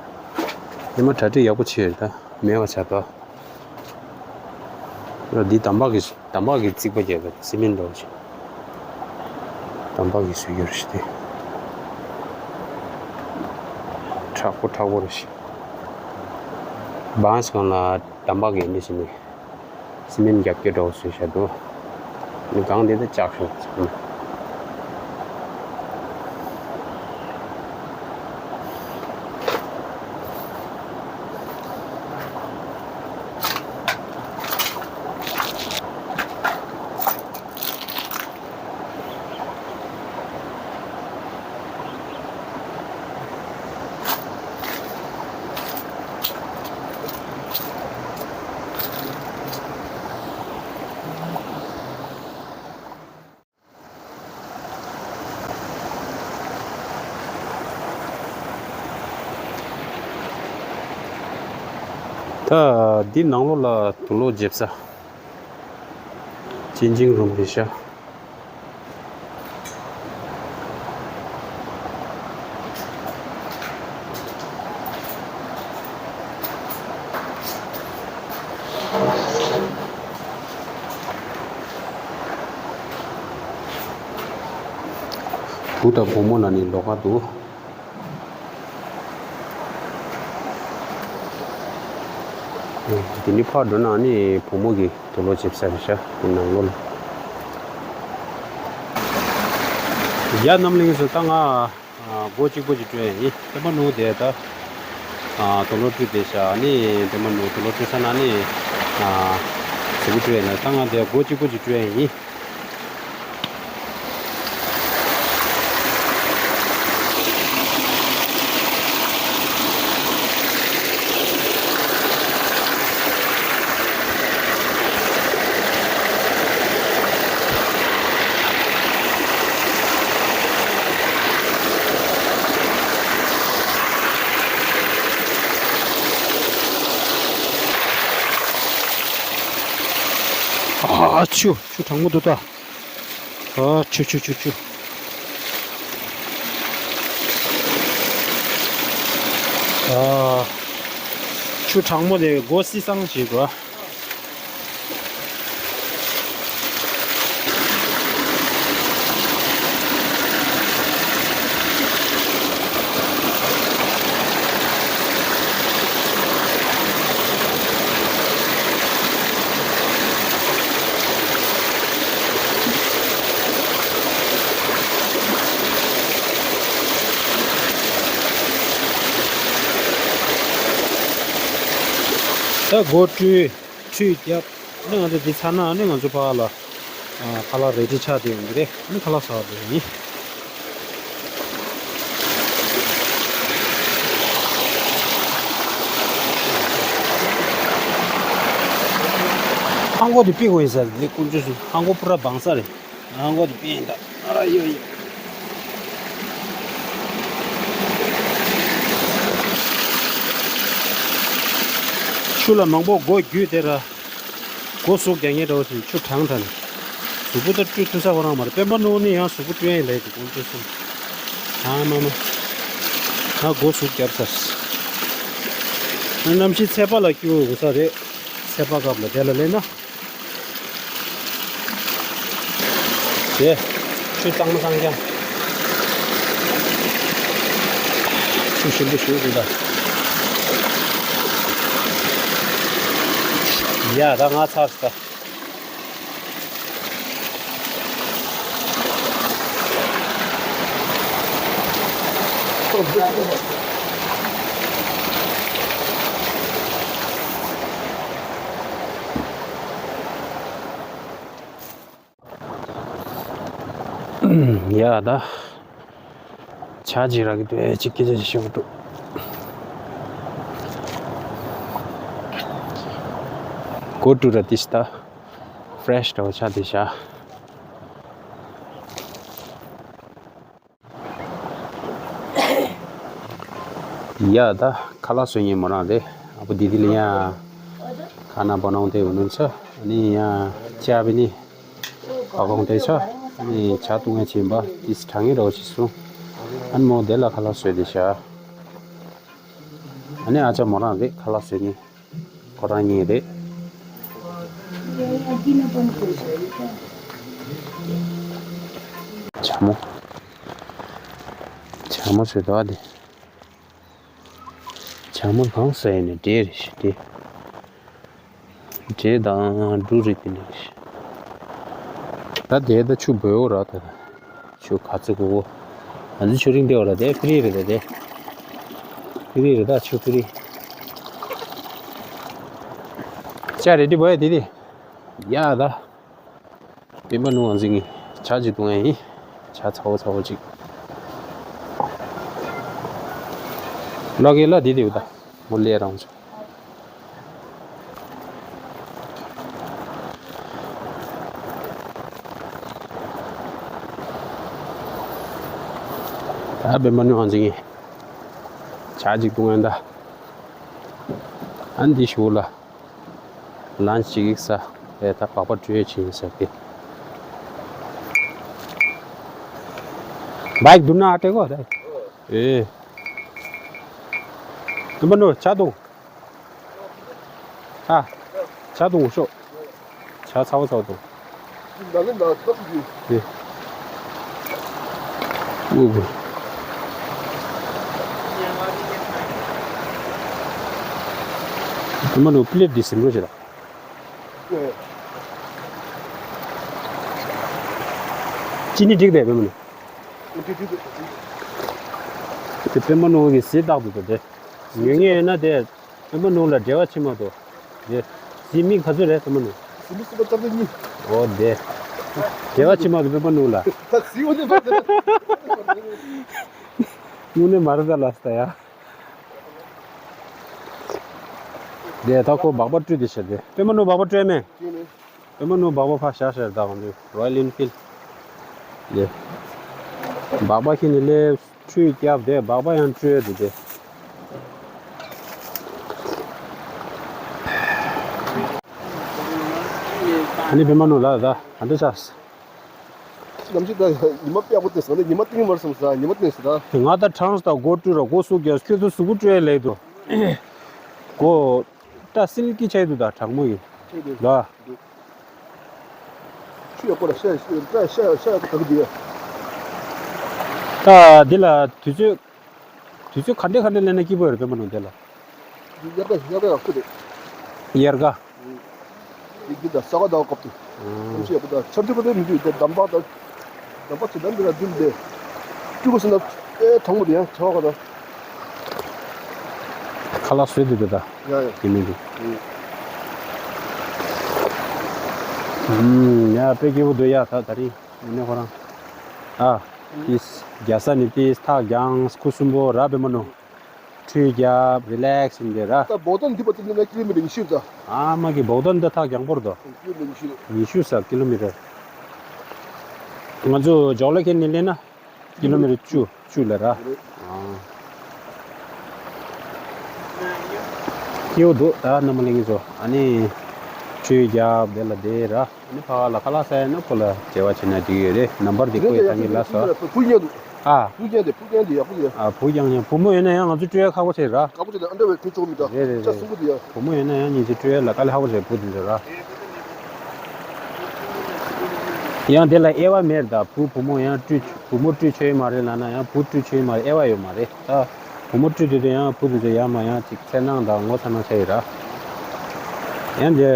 ཉི་མ་གྲ་སྒྲིག་ཡག་པོ་བྱས་ཡོད་ད། མེད་པ་བྱས་ད། འདི་དམ་པ་གི་དམ་པ་གི་རྩིག་པ་རྒྱག་ད་སི་མེན་འདྲ་བོ་ཞིག་དམ་པ་གི་བཟོས་ཡོད་རེད་ཤག་དེ། མཁྲེགས་པོ་མཁྲེགས་པོ་རེད་ཤག་བང་སྒང་ལ་དམ་པ་གི་འདི་བྱས་ནས། སི་མེན་རྒྱབ་ཀྱི་འགྲོ་ཟེར་བཤད་འདུག་ནི་གང་དེ་ད་ལྕགས་ཤོག་ཚང་མ། ད་འདི་ནང་ལོགས་ལ་དུག་ལོག་འཇིབ་ས། ཅན་ཇིང་རུམ་རེད་ཤག་བུ་དང་བུ་མོ་ལ་ནི་ལོགས་ཀ་འདུག་དེ་ནི་ཕར་འགྲོ་ན་ནི་བུ་མོ་གི་དུག་ལོག་འཇིབ་ས་རེད་ཤག་དེ་ནང་ལོགས་ལ། ཡ་རྣམ་གླིང་ཚོ་ད་ང་སྒོ་གཅིག་པོ་ཅིག་སྤྲོད་ཡ་ཡིན། པད་མ་ནོར་བུ་དེ་ད་དུག་ལོག་བཀྲུས་བསྡད་ཤག་ནི་པད་མ་ནོར་བུ་དུག་ལོག་བཀྲུས་ས་ན་ནི་ཟེར་གི་སྤྲོད་ཡ་ན་ད་ང་དེ་སྒོ་གཅིག་པོ་ཅིག་སྤྲོད་ཡ་ཡིན། ཆུ་ཆུ་གྲང་མོ་འདུག་ད། ཨ་ཆུ་ཆུ་ཆུ་ཆུ། ཨ་ཆུ་གྲང་མོ་དེ་སྒོ་བསིལ་སང་བྱེད་དགོས། ད་སྒོ་བཀྲུས། ཁྲུས་བརྒྱབ། ཨ་ནི་ང་ཚོ་འདི་ཚར་ན་ཨ་ནི་ང་ཚོ་ཕར་ལ་ཨ་ཁ་ལག་རེ་ཌི་ཆགས་བསྡད་ཡོང་གི་རེད། ཨ་ནི་ཁ་ལག་ཟ་བ་འགྲོ་ཡིན། ཧང་གོ་དེ་པི་གོ་ཡིན་ས་རེད། དེ་ཀུན་སྤྱོད་སུ་ཧང་གོ་པུ་ར་བང་ས་རེད། ཨ་མགོ་དེ་པེན་ད། ཨ་ཡོ་ཡོ། ཆུ་ལ་མང་པོ་སྒོ་རྒྱུས་དེ་ར། སྒོ་ཟུག་རྒྱག་ཉེ་འདྲ་བོ་དེ་ཆུ་གྲང་དྲགས་ནས། གཟུགས་པོ་ད་བཀྲུ་ཐུབ་ས་ཁོ་རང་མ་རེད། སྤེན་པ་ནོར་ནི་ཡང་གཟུགས་པོ་བཀྲུ་ཡ་ཡིན་ལབ་དེ་དགོངས་ཚུལ་སོང་། ཨ་མ་མ། ད་སྒོ་ཟུག་རྒྱབ་ཚར། གནམ་གཤིས་ཚད་པ་ལ་སྐྱོ་བོ་ཡོང་ས་རེད། ཚད་པ་སྐབས་ལ་དེ་ལ་སླེབས་ན། དེ། ཆུ་གཙང་མ་གཙང་རྐྱང་། ཆུ་ཞིམ་པོ་ཞིག་འདུག་ད། ཡ་ད་ང་ཚར་སོང་ད། ཡ་ད། ཇ་ཅིག་རག་གི་འདུག་ཅིག་སྐད་ཆ་ཅིག་ཤོད་འདུག་གོ་ཏུ་ར་ཏིས་ད། ཕྲེཤ་འདྲ་བོ་ཆགས་བསྡད་ཤག་ཡ་ད་ཁ་ལག་བཟོ་མཁན་མོ་རང་རེད། ཨ་ཁུ་དི་དི་ལ་ཡ། ཁ་ན་བོ་ནང་དེ་འུ་ནུ་ཚ། ཨ་ནི་ཡ་ཅ་བི་ནི། ཨ་ཁོང་དེ་ཚ། ཨ་ནི་ཇ་བཏུང་ཡ་ཕྱིན་པ་དིས་དྲང་ངེ་རོ་ཞིག་སོང་། ཨ་ནི་མོ་དེ་ལ་ཁ་ལག་བཟོས་དེ་ཤག་ཨ་ནི་ཨ་ཅག་མོ་རང་རེད་ཁ་ལག་བཟོས་ནི། ཁོ་རང་གཉིས་རེད། ཇ་མོ། ཇ་མོ་བཟོས་འདུག་ཨ་དེ། ཇ་མོ་གང་ཟ་ཡིན་ནི་འབྲས་རེད་ཤི་འབྲས། འབྲས་དང་འབྲུ་རེད་དེ་འདྲ་རེད་ཤི། ད་དེ་ད་ཆུ་འབོལ་བོ་ར་ད། ཆུ་ག་ཚོད་གོ་གོ། ང་ཚོ་ཆུ་རིང་དེ་བ་ལ་དེ་ཕི་རི་རེད་ད་དེ། ཕི་རི་རེད་ད་ཆུ་ཕི་རི། ཅ་རེ་ཏི་བོ་ཡ་དེ་དེ། ཡ་ད། སྤེན་པ་ནུ་ཨང་ཟིང་ངི་ཇ་ཅིག་བཏུང་ཡ་ཡིན། ཇ་ཚ་བོ་ཚ་བོ་ཅིག་ལོ་གེ་ལ་དེ་དེ་བ་ད། མོ་ལས་རང་ཆུ། ད་སྤེན་པ་ནུ་ཨང་ཟིང་ངི་ཇ་ཅིག་བཏུང་ཡ་ད། ཨན་དེ་ཞུ་ལ། ལན་ཅིག་ས་རེད་ད་སྦག་སྦག་སྤྲོད་ཕྱིན་ས་དེ། བའིག་དུ་ན་ཨ་ཏེ་གོ་རེད། ཨེ། དུ་མ་ནོ་ཇ་དུང་། ཨ། ཇ་དུང་ཤོག་ཇ་ཚ་བོ་ཚ་བོ་དུང་། ཨེ། ཨུ་གུ། དུ་མ་ནོ་པི་ལེ་ཊི་འདི་སིམ་རོ་ཆེ་ད། ཅི་ནི་འགྲིག་པས་པད་མ་ནུ། དེ་པད་མ་ནུ་གི་གཟི་རྟག་ཏུ་དོ་དེ། ཉོ་ངེས་ཡོད་ན་དེ། པད་མ་ནུ་ལ་འབྲེལ་བ་ཕྱིན་མ་དོ། དེ། གཟི་མིག་ག་ཚོད་རེད་པད་མ་ནུ། གཟི་མིག་སུ་པ་ལྟ་ལྟ་གཉིས། འོ་དེ། འབྲེལ་བ་ཕྱིན་མ་དོ་པད་མ་ནུ་ལ། ད་གཟི་འོ་ནི་མ་དེ། དངོས་གནས་མ་རེད་ད་ལ་ས་ཡ། དེ་ད་ཁོ་སྦག་སྦག་སྤྲོད་དེ་བྱས་དེ། པད་མ་ནུ་སྦག་སྦག་སྤྲོད་མེད། པད་མ་ནུ་སྦག་སྦག་ཕར་བཞག་ཤར་ད་གང་དུ་རོ་ཡལ་ཨིན་ཕིལ། ཡེ། སྦག་སྦག་ཁྱེར་ནས་སླེབས་ཁྲུས་བརྒྱབ་དེ་སྦག་སྦག་ཡང་སྤྲོད་དེ་དེ། ཨ་ནི་པད་མ་ནོར་ལགས་ད་ཨ་འདྲ་ཆགས། ནམ་ཞིག་ད་ཉི་མ་པད་མ་ཏེ་སང་ཉི་མ་ཏིང་མར་སོང་ས་ཉི་མ་ཏིང་ས་ད། ང་ད་གྲངས་ད་སྒོ་བཀྲུས་ར་སྒོ་སུ་རྒྱ་ཁྱོད་ཚོ་སུ་གུ་བཀྲུས་ལས་དོ། སྒོ་ད་སིལ་གྱི་ཆེད་དུ་ད་དྲང་མོ་ཡིན། ཆེད་དུ་ལ། ཆུ་ཡག་པོ་ལ་ཤ་ཤ་ཤ་ཡག་པོ་དག་དུས། ད་འདི་ལ་དུས་ཚོད། དུས་ཚོད་ག་འདྲ་ག་འདྲ་ལེན་ན་སྐྱིད་པོ་ཡོད་རེད་པད་མ་ནོར་དེ་ལ། དབྱར་ཁ་དབྱར་ཁ་ཡག་པོ་རེད། དབྱར་ཁ། དེ་འདི་ད་ས་ག་ཟླ་བ་སྐབས་དེ། ཨང་། ཐམས་ཅད་ཡག་པོ་ད་ཆར་ཆུ་ག་དེ་མི་འདུག་ད་འདམ་བག་ད། འདམ་བག་ཆེ་ད་འདི་ལ་འདུག་འདི། སྤྲུལ་སྐུ་ཟེར་ན་ཨེ་དྲང་མོ་རེད་ཡང་ཆར་བ་ག་ད། ཁ་ལག་བཟོས་འདུག་ད། ཡ་ཡ། དེ་མི་འདུག་ཨང་། ཡ་དཔེ་སྐྱིད་པོ་འདུག་ཡ་ད་ད་རིང་ཡིན་ནའི་ཁོ་རང་། ཨ། ཏིས་རྒྱ་ས་ནས་ཏིས་ཐག་རྒྱང་སྐུ་གསུམ་པོ་ར་པད་མ་ནོར། ཁྲུས་རྒྱབ་རི་ལེགས་ཡིན་དེ་ར། ད་བོག་ཏན་འདི་པ་ཏི་ལི་ན་ཀི་ལོ་མི་ཊར་ཉི་ཤུ་ད། ཨ་མ་གི་བོག་ཏན་འདི་ཐག་རྒྱང་པོར་དོ། ཀི་ལོ་མི་ཊར་ཉི་ཤུ་རེད། ཉི་ཤུ་ས་ཀི་ལོ་མི་ཊར། ང་ཚོ་ཇོག་ལ་ཁེན་ནས་སླེབས་ན་ཀི་ལོ་མི་ཊར་བཅུ་བཅུ་ལ་ར། རེད། ཨ། སྐྱིད་པོ་འདུག་ད་རྣམ་པ་ལྷན་རྒྱས་ཚོ་ཨ་ནི། ཁྲུས་རྒྱབ་དེ་ལ་བསྡད་ར། ཨ་ནི་ཕ་ག་ལ་ཁ་ལག་ཟ་ཡ་ན་ཁོ་ལ་བྱེད་པ་བྱེད་ན་འགྲིག་ཡོད་རེད། ནམ་བར་འདི་ཁོ་ཡི་ཐང་གི་ལ་ས། བུ་རྐྱང་འདུག་ཨ། བུ་རྐྱང་དེ་བུ་རྐྱང་དེ་ཡག་པོ་ཡོད། ཨ་བུ་རྐྱང་ཡང་བུ་མོ་ཡོད་ན་ཡང་ང་ཚོ་སྤྲོད་ཡ་ཁག་པོ་ཆེ་ར། ཁག་པོ་ཆེ་དེ་ཨ་འདྲ་བའི་བུ་ཆོག་མི་འདྲ། རེད་རེད་ཅ་རེད། སུང་གི་དེ་ཡ། བུ་མོ་ཡོད་ན་ཡང་ཉིན་གཅིག་སྤྲོད་ཡ་ལ་དཀའ་ལས་ཁག་པོ་ཆེ་བུ་དེ་ཚོ་ར། ཡང་དེ་ལ་དབྱེ་བ་མེད་ད། བུ་བུ་མོ་ཡང་སྤྲོད་བུ་མོ་སྤྲོད་ཆོག་ཡོད་མ་རེད་ལབ་ན་ཡང་བུ་སྤྲོད་ཆོག་ཡོད་མ་རེད། དབྱེ་བ་ཡོད་མ་རེད་ད། བུ་མོ་སྤྲོད་དུས་དེ་ཡང་བུ་དེ་ཚོ་ཡང་མ་ཡང་ཅིག་འཚེར་སྣང་དང་ངོ་ཚ་སྣང་ཆགས་ཡོད་ར། ཡང་དེ།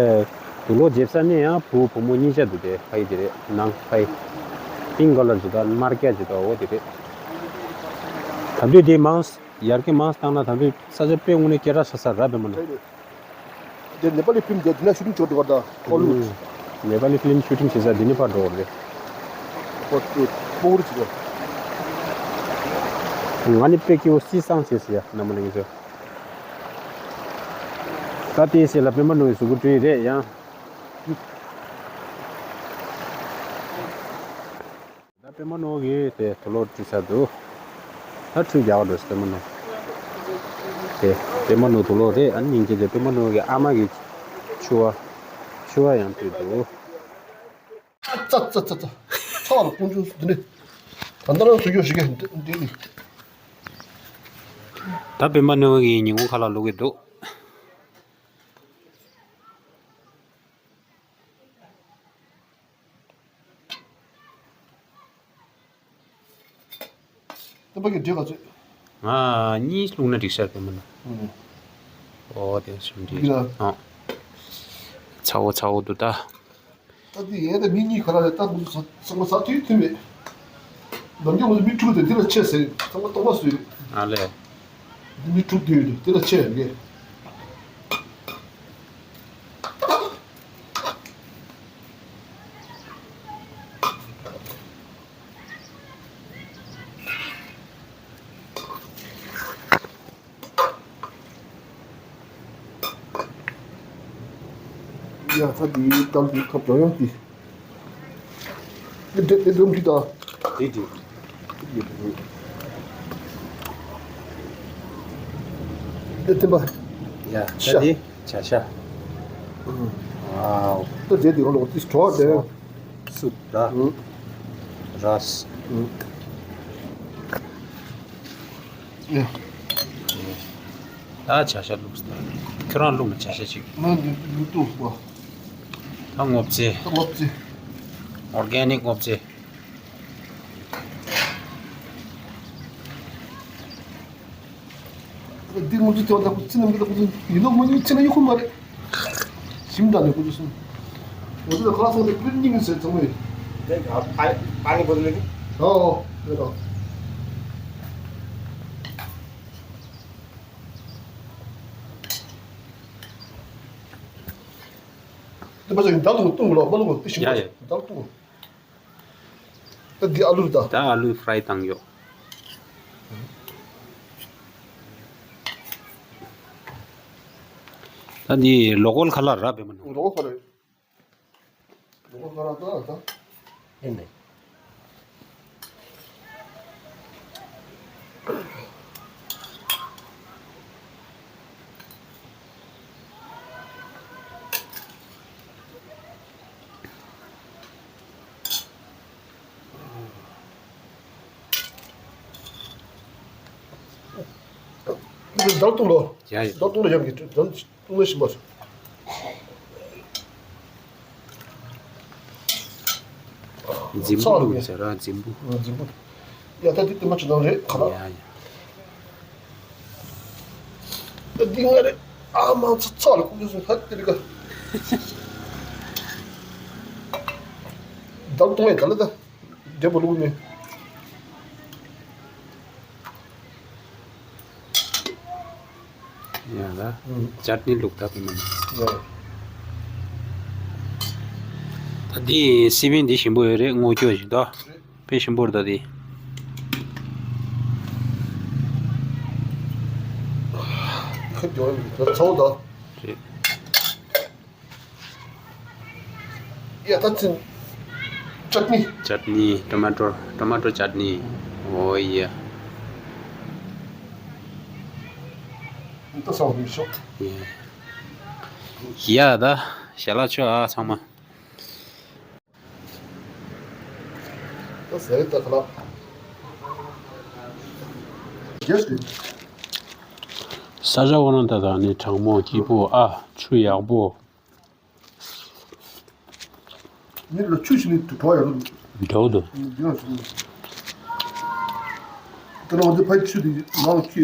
དུག་ལོག་འཇེབས་ས་ནི་ཡང་བུ་བུ་མོ་གཉིས་ཆ་འདུག་སྟེ། ཕ་ཡི་དེ་རེད། ནང་ཕ་ཡི། པིང་ཀ་ལར་ཅིག་དང་དམར་སྐྱ་ཅིག་དང་འོ་དེ་རེད། ད་དུས་དེ་མང་ཡར་རྒྱས་མང་བཏང་ན་ད་དུས་ས་ཆ་དཔེ་དངོས་གནས་སྐད་གྲགས་ཆགས་ས་ར་པད་མ་ནོར། དེ་ནེ་པ་ལི་ཕིལམ་དེ་དེ་ན་ཤུ་ཊིང་བྱོས་འགྲོ་གར་ད་ཧོ་ལི་ཝུད། ནེ་པ་ལི་ཕིལམ་ཤུ་ཊིང་བྱེད་ས་དེ་ནི་ཕར་འགྲོ་གར་རེད། ཧོ་ལི་ཝུད་པོ་རི་ཅིག་རེད། ང་ནི་དཔེ་སྐྱིད་པོ་སི་སང་བྱེད་ཟེར་ཡ་རྣམ་པ་ལྷན་རྒྱས་ཚོ། ད་ལྟའི་ཞེ་ལ་པད་མ་ནོར་གྱི་གཟུགས་པོ་བཀྲུས་རེད་ཡང་། ད་པད་མ་ནོར་གྱིས་དེ་དུག་ལོག་བཀྲུས་ཚར་འདུག་ད་ཁྲུས་རྒྱག་འགྲོ་ཟེར་པད་མ་ནོར། དེ་པད་མ་ནོར་དུག་ལོག་རེད། ཨ་ནི་སྙིང་རྗེ་དེ་པད་མ་ནོར་གྱི་ཨ་མ་གི་ཕྱུ་པ། ཕྱུ་པ་ཡང་བཀྲུས་འདུག་ཙ་ཙ་ཙ་ཙ། ཚ་བ་ལ་ཀུན་སྤྱོད་འདི་འདྲ། ད་ལྟ་རང་བཟོ་རྒྱུ་ཞིག་གི་འདི་འདི། ད་པད་མ་ནོར་གྱི་ཉིན་གུང་ཁ་ལག་བླུག་གི་འདུག་སྟོན་པ་གི་འདྲེ་ག་ཚོད། ང་གཉིས་བླུགས་ན་འགྲིག་ཤག་པད་མ་ནོར། ཨོ་དེ་སུམ་འདྲེ། འགྲིག་ལ། ཨ། ཚ་བོ་ཚ་བོ་འདུག་ད། ད་འདི་ཡན་ད་མི་གཉིས་ག་ར་རེད། ད་ང་ཚོ་ཚང་མ་ཟ་ཐུབ་ཐུབ་མེད། ནམ་རྒྱུན་ང་ཚོ་མི་དྲུག་དེ་འདི་ལ་ཆས་ཟེར་ཚང་མ་སྟོང་པ་བཟོས་རེད། ཨ་ལས། འདི་མི་དྲུག་འདི་ཡོད་དེ་འདི་ལ་ཆས་རེད། ཡ་ཚ་འདི་ཏམ་འདི་ཁབ་ཀྱང་ཡང་འདི། འདི་འདི་འདི་འདི་ད། འདི་འདི། འདི་འདི་པ། ཡ་ཤ། ད་འདི་བྱ་ཤ། ཝའོ། ད་འདི་འདི་ལོ་འདི་གྲོགས་འདི། སུབ་ར། ཨུ། ར་སི། ཨུ། ཡ། ད་བྱ་ཤ་བླུགས་སོང་། ཁྱོད་རང་བླུགས་ན་བྱ་ཤ་ཅིག་ང་འདི་འདི་བླུགས་པ། ད་སྔོ་ཚལ། ད་སྔོ་ཚལ། ཨོར་གེ་ནིག་སྔོ་ཚལ། འདི་ང་ཚོ་དེ་བ་ད་ཁོ་ཚི་ནམ་གི་ད་ཁོ་ཚོ་ཡིན་ནོ་མ་ཡིན་ཚི་ན་ཡོད་ཁོ་མ་རེད། ཞིམ་དྲགས་ནས་ཁོ་ཚོ་སོང་། ང་ཚོ་ད་ཁ་ལག་སོང་སྟེ་ཕུད་སྙིང་ཟེར་ཚང་མ་ཡིན། དེ་ག་ཕ་ཕ་ནི་བོ་ལེ་ནི། ཨོ་ཨོ་རེད་དོ། དེ་མ་ཟད་ཡིན་ད་ལོ་བཏུང་ལོ་མ་ལོ་དེ་ཞིམ་པ་ཡ་ཡ། ད་ལོ་བཏུང་། ད་འདི་ཨ་ལུ་རེད་ད། ད་ཨ་ལུ་ཕ་རའི་བཏང་ཡོད། ད་འདི་ལོ་ཀོལ་ཁ་ལག་ར་པད་མ་ནོར། ལོ་ཀོལ་ཁ་ལག་ལོ་ཀོལ་ཁ་ལག་ད་ད། ཨེ་ནས། ལྡང་བཏུང་ལོ། ཡ་ཡ། ལྡང་བཏུང་ལོ་ཡམ་གྱི་ལྡང་བཏུང་ལོ་ཞིམ་པོ། རྫིང་བུ་ལུག་ཟེར་ར་རྫིང་བུ། རྫིང་བུ། ཡ་ད་འདི་དེ་མ་ཆུ་ནང་རེད་ཁ་ལག་ཡ་ཡ། ད་འདི་ང་རེད། ཨ་མ་ཚ་ཚ་ལ་ཁུག་ཡོད་སོང་ཧ་དེ་རི་ཀ། ལྡང་བཏུང་ཡ་ག་ལ་ད། འདྲེ་པོ་ལུག་ནི། ཡ་ལ། ཨུམ། ཅར་ནི་ལུག་ད་དེ་མིན། ཡ། ད་འདི་སི་པན་འདི་ཞིམ་པོ་ཡོད་རེད། སྔོ་སྐྱོ་ཞིག་ད། དཔེ་ཞིམ་པོ་རེད་ད་འདི། ཁ་རྒྱོ་ཡིན་ད་ཚོགས་ད། རེད། ཡ་ད་ཚིན། ཅཊ་ནི། ཅཊ་ནི། ཊོ་མ་ཊོ། ཊོ་མ་ཊོ་ཅཊ་ནི། འོ་ཡ། ད་སོང་མི་ཤོག་ཡ། ཡ་ད་ཞལ་ལག་མཆོད་ཨ་ཚང་མ། ད་ཟས་ད་ཁ་ལག་རྒྱས་སུ། ས་ཆ་འོ་ན་ད་ད་ནི་གྲང་མོ་སྐྱིད་པོ་ཨ་ཆུ་ཡག་པོ། མི་ལ་ཆུ་ཞིག་ནི་དུ་གྲོགས་ཡོད་རུང་། འདྲ་བོ་འདུག་འདི་ཡང་ཞིག་ནི། དེ་ལ་འོ་དེ་ཕ་ཆུ་དེ་ནང་ཁྱི་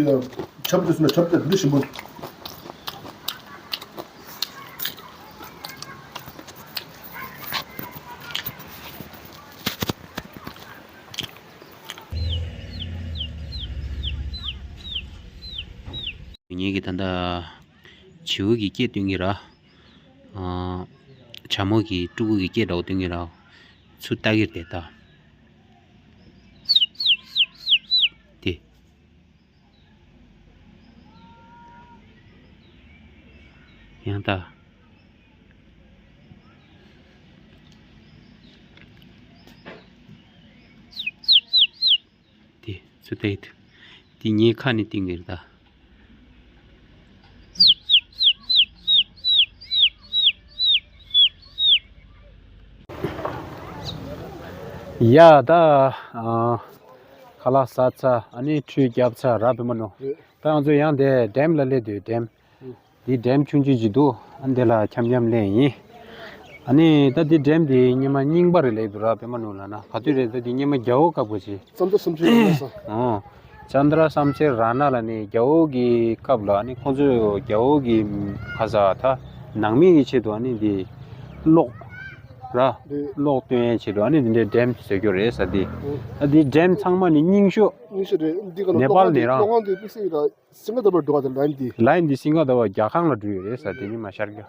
ཆབ་དེ་སུ་ན་ཆབ་དེ་འདི་ཞིམ་པོ། ངེད་ཀྱི་ད་ལྟ་བྱིའུ་གི་སྐད་སྟོན་གྱི་ར། ཨ། བྱ་མོ་གི་ཕྲུ་གུ་གི་སྐད་འདྲ་བོ་སྟོན་གྱི་ར། ཚུར་ལྟ་གིར་དེ་ལྟ། དེ། ཡང་ལྟ། དེ་ཚུར་ལྟ་ཡི་དུ། དེ་ངའི་ཁ་ནས་བཏིང་གི་རེད་ད། ཡ་ད། ཨ། ཁ་ལག་ཟ་ཚར། ཨ་ནི་ཁྲུས་བརྒྱབ་ཚར་ར་བུ་མོ་ནོ། ད་ང་ཚོ་ཡང་དེ་ཌེམ་ལ་སླེབས་དུས་ཌེམ། འདི་ཌེམ་ཆུང་ཆུང་ཅིག་འདུག་ཨ་འདི་ལ་འཁྱམ་འཁྱམ་སླེབས་ཡིན། ཨ་ནི་ད་འདི་ཌེམ་འདི་སྔོན་མ་རྙིང་པ་རེད་ལབ་འདུག་ར་བུ་མོ་ནོ་ལ་ན་ག་དུས་རེད་ད། འདི་སྔོན་མ་རྒྱལ་པོ་སྐབས་པོ་ཅིག་ཙནྡྲ་བསམ་འཆར་ར་ན་ས། ཨོ། ཙནྡྲ་བསམ་འཆར་ར་ན་ལ་ནི་རྒྱལ་པོ་གི་སྐབས་ལ་ནི་ཁོང་ཚོས་རྒྱལ་པོ་གི་ཁ་ས་ད་ནང་མི་གི་ཆེད་དུ་ཨ་ནི་འདི་གློག་ར་འདི་གློག་སྟོན་ཡའི་ཆེད་དུ་ཨ་ནི་འདི་འདྲའི་ཌེམ་བཟོ་རྒྱུ་རེད་ས་འདི། ཨོ། ད་འདི་ཌེམ་ཚང་མ་ནི་རྙིང་ཤོས། རྙིང་ཤོས་རེད། འདི་ག་ལ་ནེ་པཱལ་ནས་རང་གློག་ཁང་འདི་པི་སི་ར། སིང་ག་དར་བར་འགྲོ་བ་དེ་ལ་ཡིན་ཏེ། ལ་ཡིན་ཏེ་སིང་ག་དར་བར་རྒྱལ་ཁང་ལ་འགྲོ་ཡོད་རེད་ཟེར། དེ་ནི་མ་ཤར་རྒྱུ།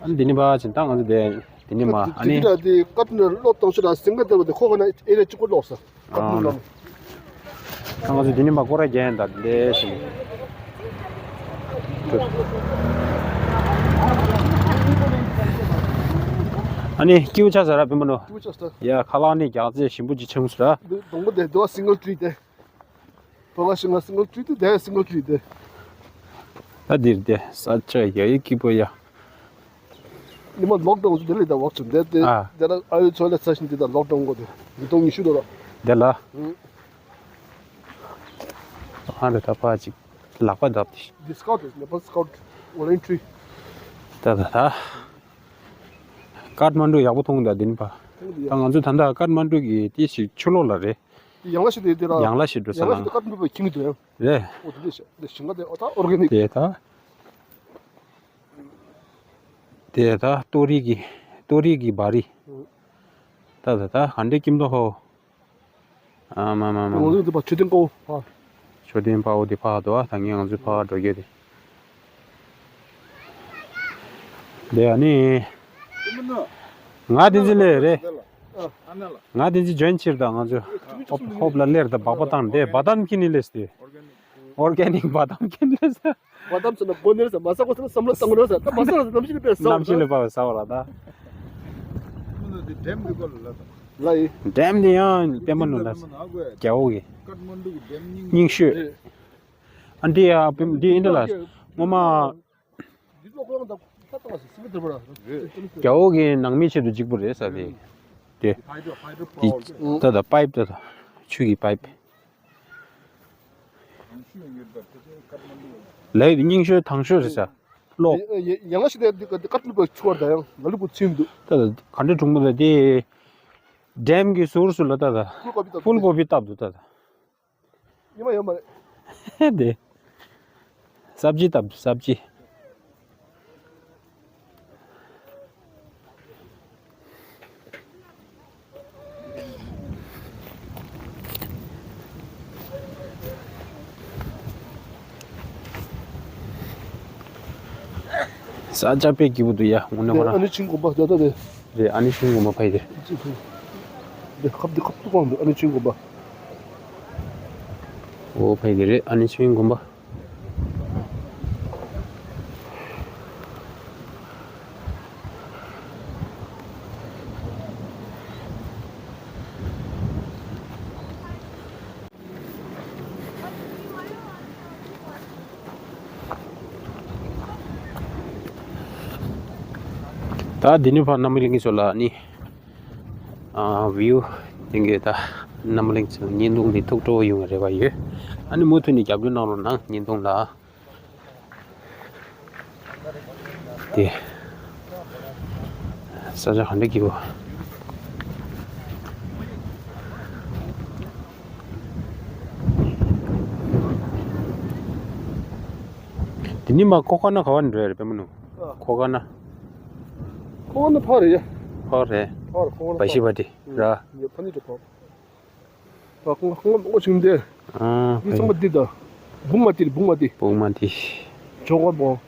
ཨ་ནི་དེ་ནི་བ་ཅིན་ད་ང་ཚོ་དེ་དེ་ནི་མ་ཨ་ནི། དེ་ཀ་ཏི་ནི་གློག་གཏོང་ཤོད་ལ་སིང་ག་དར་བར་དེ་ཁོ་ག་ན་ཨེ་རེ་གཅིག་པོ་ལོག་ས། ཨ་ནི་ད་ང་ཚོ་དེ་ནི་མ་སྐོར་ར་རྒྱན་ད་ལས་ཞིང་། ཨ་ནི་སྐྱིའུ་ཆ་ཟ་ར་བུ་མོ་ནོ། སྐྱིའུ་ཆ་ཟ། ཡ་ཁ་ལག་ནི་རྒྱག་རྩེ་ཞིམ་པོ་ཅིག་ཆང་སུ་ར། དེ་སྡོང་པོ་དེ་དོ་སིང་གལ་ཊི་རི་དེ། བོ་ལ་ཤིང་ལ་སིང་གལ་ཊི་རི་དེ་དེ་སིང་གལ་ཊི་རི་དེ། ད་འདིར་དེ་ས་ཆ་ཡ་ཡི་སྐྱིད་པོ་ཡ། ཉི་མ་ལོག་ཌའུན་ཚོ་དེ་ལས་ད་ཝག་ཆུ་འདི་དེ་ཨ། དེ་ལ་ཨ་ཡོད་ཚོ་ལ་ཚ་ཞིང་དེ་ད་ལོག་ཌའུན་གོ་དེ་ཉིས་སྟོང་ཉི་ཤུ་ལོ་ལ། དེ་ལ། ཨང་། ཨ་རེ་ད་ཕ་ཅིག་ལག་པ་བརྡབ་དེ། དེ་སི་ཀའུ་ཊི་རེད། ནེ་པཱལ་སི་ཀའུ་ཊི་ཝོ་ལན་ཊི་རི། ད་ད་ད། ཀཏ་མན་ཌུ་ཡག་པོ་མཐོང་གི་འདུག་དེ་ནི་པ། མཐོང་གི་འདུག་ཡ། ད་ང་ཚོ་ད་ལྟ་ཀཏ་མན་ཌུ་གི་དེ་ཞིག་ཕྱི་ལོགས་ལ་རེད། ཡང་ལ་ཞིག་དེ་དེ་ལ། ཡང་ལ་ཞིག་འགྲོ་ས་ཡང་ལ་ལ། ཞིག་དེ་ཀཏ་མན་ཌུ་པ་ཁྱིམ་གྱི་འདུག་ཡང་། རེད། ཨོ་དེ་འདྲ་ཞིག་དེ་ཞིང་ཁ་དེ་ཨོ་ད་ཨོར་གེ་ནིག་དེ་ད། དེ་ད་ཏོ་རི་གི་ཏོ་རི་གི་བ་རི། ཨོ། ད་ད་ད་ག་འདྲའི་ཁྱིམ་དུ་ཧོ། ཨ་མ་མ་མ་མ། ང་ཚོ་འདི་པ་མཆོད་རྟེན་དཀར་པོ་ཕ། མཆོད་རྟེན་དཔའ་བོ་འདི་ཕ་འགྲོ་བ་ད་ངས་ང་ཚོའི་ཕ་འགྲོ་རྒྱུ་དེ། དེ་ཨ་ནི། ང་བསྟན་འཛིན་ལས་རེད། ང་བསྟན་འཛིན་འཇོན་ཕྱིར་དང་ང་ཚོ་ཧོབ་ཧོབ་ལ་སླེབས་དང་སྦག་པ་བཏང་དེ་བ་དམ་ཁྱིན་ནི་ལས་ཏེ། ཨོར་གེ་ནིག་བ་དམ་ཁྱིན་ནི་ལས་ས། བ་དམ་ཟེར་ན་སྒོ་ནས་ཟེར་མ་ཟ་གོ་ཟེར་ན་བསམ་བློ་བཏང་གོ་ཟེར་ད་མ་ཟ་ཟེར་གནམ་གཤིས་ལ་དཔེ་ཟ་བ་གནམ་གཤིས་ལ་དཔེ་ཟ་བ་ལ་ད། ལ་ཡི། ཌེམ་དེ་ཡང་བསྟན་པ་ནོར་ལ་རྒྱལ་པོ་གི་རྙིང་ཤོས། ཨ་འདི་ཡ་འདི་ཨིན་འདྲ་ལ་ངོ་མ། རྒྱལ་པོ་གི་ནང་མི་ཆེད་དུ་གཅིག་པུ་རེད་ཟེར་དེ། དེ། དེ་ད་ད་པའིབ་ད་ད་ཆུ་གི་པའིབ། ལས་རྙིང་ཤོས་དང་ཤོས་རེད་ས། ལོག་ཡ་ཡ་ཡང་ཞིག་དེ་འདི་ཀ་ཀ་ཏུ་པ་ཆུ་བར་ད་ཡང་ང་ལུ་པོ་ཚིམ་འདུག་ད་ག་འདྲ་གྲུང་མོ་ད་དེ། ཌེམ་གྱི་ཟུར་སུ་ལ་ད་ད། ཕུལ་ཀོ་པི་ད་ཕུལ་ཀོ་པི་བཏབ་འདུག་ད་ད། ཉི་མ་ཡོད་མ་རེད། དེ། སབ་ཇི་བཏབ་འདུག་སབ་ཇི། ས་ཆ་དཔེ་སྐྱིད་པོ་འདུག་ཡ། དངོས་གནས་ཁོ་རང་། ཨ་ནི་ཆིང་དགོན་པ་ད་ལྟ་རེད། རེད། ཨ་ནི་ཆིང་དགོན་པ་ཕ་ཡི་རེད། འདི་ཁབ་འདི་ཁབ་ཏུ་གང་འདུག་ཨ་ནི་ཆིང་དགོན་པ། ཨོ་ཕ་ཡི་རེད། ཨ་ནི་ཆིང་དགོན་པ། ད་འདི་ནས་ཕར་རྣམ་གླིང་ཚོ་ལ་ནི། ཨ་བིའུ་དེ་གའི་ད་རྣམ་གླིང་ཚོ་བརྙན་ཐུང་འདི་ཐུགས་སྤྲོ་བོ་ཡོང་བའི་རེ་བ་ཡོད། ཨ་ནི་མུ་མཐུད་ནས་རྒྱབ་སྐྱོར་གནང་རོགས་གནང་། བརྙན་ཐུང་ལ། དེ། ས་ཆ་ག་འདྲ་སྐྱིད་པོ། དེ་ནི་མ་ཁོ་ཁ་ན་ག་བ་ནས་འགྲོ་ཡ་རེད་པད་མ་ནུ། ཨ། ཁོ་ཁ་ན། ཁོ་ཁ་ན་ཕར་རེད་ཡ། ཕར་རེད། ཕར་ཁོ་ཁ་ན་བ་ཤི་བ་དེ་ར། ཡ་ཕ་ནི་འགྲོ་ཕར། ད་ཁོང་ཁོང་ཨོ་ཆིང་དེ། ཨ། ཡིན་ཚང་མ་འདི་ད། བུང་མ་དེ་བུང་མ་དེ། བུང་མ་དེ། ཇོ་གོ་བོ།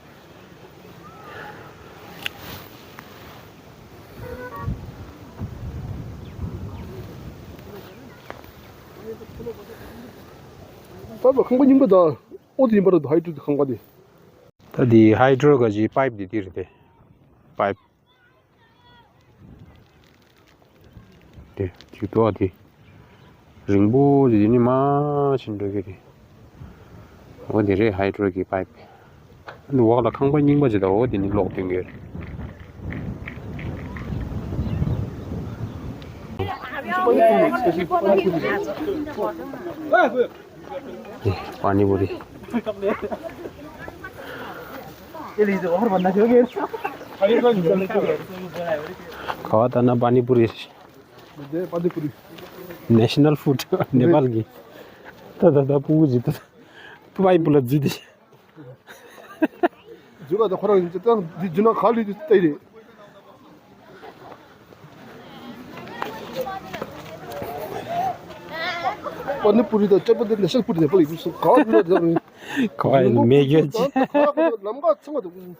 ད་ད་ཁང་པ་རྙིང་པ་ད། ཨོ་དེ་ཡིན་པ་རེད། ཧའི་ཌྲོ་དེ་ཁང་པ་དེ། ད་དེ་ཧའི་ཌྲོ་ག་ཅི་པའིབ་དེ་དེ་རེད་དེ། པའིབ། དེ་དེ་དོ་དེ། རིང་པོ་དེ་དེ་ནི་མ་ཕྱིན་འགྲོ་གི་རེད། འོ་དེ་རེད། ཧའི་ཌྲོ་གི་པའིབ། འོག་ལ་ཁང་པ་རྙིང་པ་ཅིག་དང་། འོ་དེ་ནི་གློག་འདོན་གི་རེད། པ་ནི་པུ་རི། ག་བ་ལྟ་ན་པ་ནི་པུ་རི། ནེ་ཤ་ནལ་ཕུཌ་ནེ་པཱལ་གྱི། ད་ད་ད་པུ་གུ་ཇི་ད་པུ་བའི་པུ་ལ་ཇི་དི། ཇུ་ག་ད་ཁོ་རང་ཡིན་ཅི་ད་འདི་ཇུ་ན་ག་ལུས་དུ་ལྟ་ཡི་རེད། པ་ནི་པུ་རི་དང་ཅ་པ་དེ་ནེ་ཤ་ནལ་ཕུཌ་ནེ་པཱལ་གྱི་སུ་ག་བ་ལུས་ད་རེད། ག་བ་ཡིན་མེ་གྱོད་ཅི། ལམ་ཁ་ཚང་མ་དུ།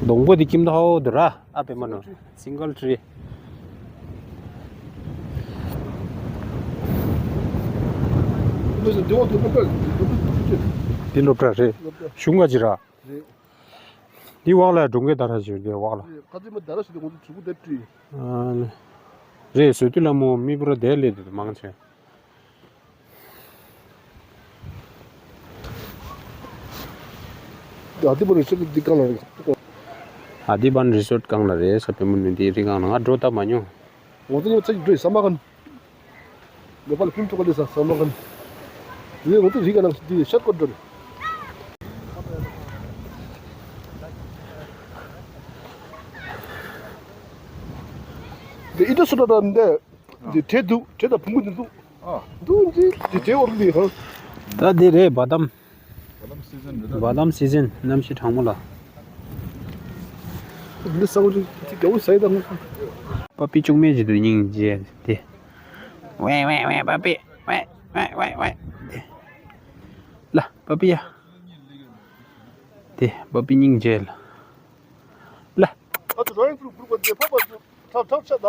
སྡོང་པོ་དེ་ཁྱིམ་ཐོག་དུ་ར། ཨ་པད་མ་ནུ། སིང་གལ་ཊི་རི། འདི་སློབ་གྲྭ་རེད། གཞུང་ག་ཅི་ར། རེད། འདི་འོག་ལ་འགྲོ་མཁན་ད་ར་ཞིག་འདི་འོག་ལ། ཁ་ཚིག་མ་ད་ར་ཞིག་འདི་ང་ཚོ་གཟུགས་པོ་དེབ་བྲིས། ཨ་ནི། རེད། བཟོ་དུས་ལ་མོ་མི་བུ་ར་དེ་ལས་དུ་མང་ཆེ། ཨ་དི་བན་རི་སོར་ཊི་འདི་གང་ལ་རེད། ཨ་དི་བན་རི་སོར་ཊི་གང་ལ་རེད་ས། པད་མ་ནུ་འདི་རི་སྒང་ལ་ང་འགྲོ་ད་མ་མྱོང་། ང་ཚོ་ཡང་ཚ་ཞིག་འགྲོ་ཡི་ས་མ་གན། ནེ་པཱལ་ཕིན་ཐོག་ལས་ས་ས་མ་གན། དེ་ང་ཚོ་རི་ག་ནང་དེ་ཤར་སྐོར་འགྲོ་རེད། དེ་ཨི་ཏོ་སོ་ཏ་འདི། འདི་བྲེ་འདུག་བྲེ་དང་བོང་བུ་འདི་འདུག་ཨ། འདུག་འདི་འདི་བྲེ་འོར་འདི་ཧ། ད་འདི་རེད་བ་དམ། བ་དམ་སི་ཛན་རེད་ད། བ་དམ་སི་ཛན་གནམ་གཤིས་གྲང་མོ་ལ། འདི་ས་འོར་འདི་རྒྱ་བོ་ཟ་ཡི་ད་ངོ་། པ་པི་ཅུང་མེད་ཅི་འདུག་སྙིང་རྗེ་དེ། ཝེ་ཝེ་ཝེ་པ་པི་ཝེ་ཝེ་ཝེ་ཝེ། ལ་པ་པི་ཡ། དེ་པ་པི་སྙིང་རྗེ་ལ། ལ། ཨ་ཏུ་རང་ཡིན་ཕུར་ཕུར་པ་དེ་ཕ་པ་ཐབ་ཐབ་ཆ་ད།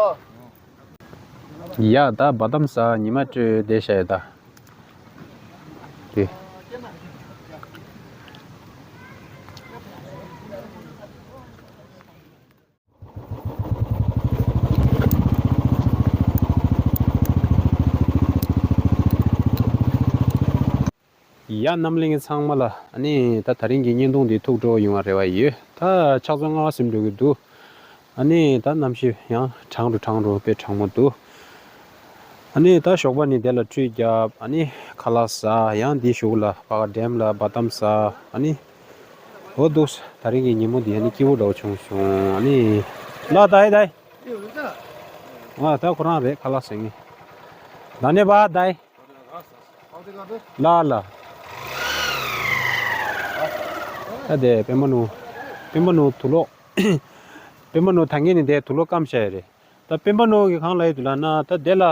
ཡ་ད་བ་དམ་ས་ཉི་མ་སྤྲོས་བསྡད་ཤག་ཡ་ད། དེ། ཡ་རྣམ་གླིང་གི་ཚང་མ་ལ་ཨ་ནི་ད་དེ་རིང་གི་བརྙན་ཐུང་འདི་ཐུགས་སྤྲོ་ཡོང་བ་རེ་བ་ཡོད། ད་ཕྱག་ཚོད་ལྔ་པ་ཟིན་འགྲོ་གི་འདུག་ཨ་ནི་ད་གནམ་གཤིས་ཡང་གྲང་རུ་གྲང་རུ་དཔེ་གྲང་མོ་འདུག་ཨ་ནི་ད་ཞོགས་པ་ནི་དེ་ལ་ཁྲུས་བརྒྱབ། ཨ་ནི་ཁ་ལག་ཟ། ཡང་འདི་གཞུག་ལ་ཕར་ཌེམ་ལ་བ་དམ་ཟ། ཨ་ནི་འོ་འདུག་དེ་རིང་གི་ཉིན་མོ་འདི་ཨ་ནི་སྐྱིད་པོ་འདྲ་བོ་བྱུང་སོང་། ཨ་ནི་ལ་ད་ཡི་ད་ཡི། ཨ་ད་ཁོ་རང་རེད། ཁ་ལག་ཟ་མཁན། ད་ནི་བ་ད་ཡི། ལ་ལ། ད་དེ་སྤེན་པ་ནུ། སྤེན་པ་ནུ་དུག་ལོག་སྤེན་པ་ནུ་ད་གིན་ནི་དེ་དུག་ལོག་སྐམ་བཞག་ཡོད་རེད། ད་སྤེན་པ་ནུ་གི་གང་ལ་ཡོད་དུ་ལ་ན་ད་དེ་ལ་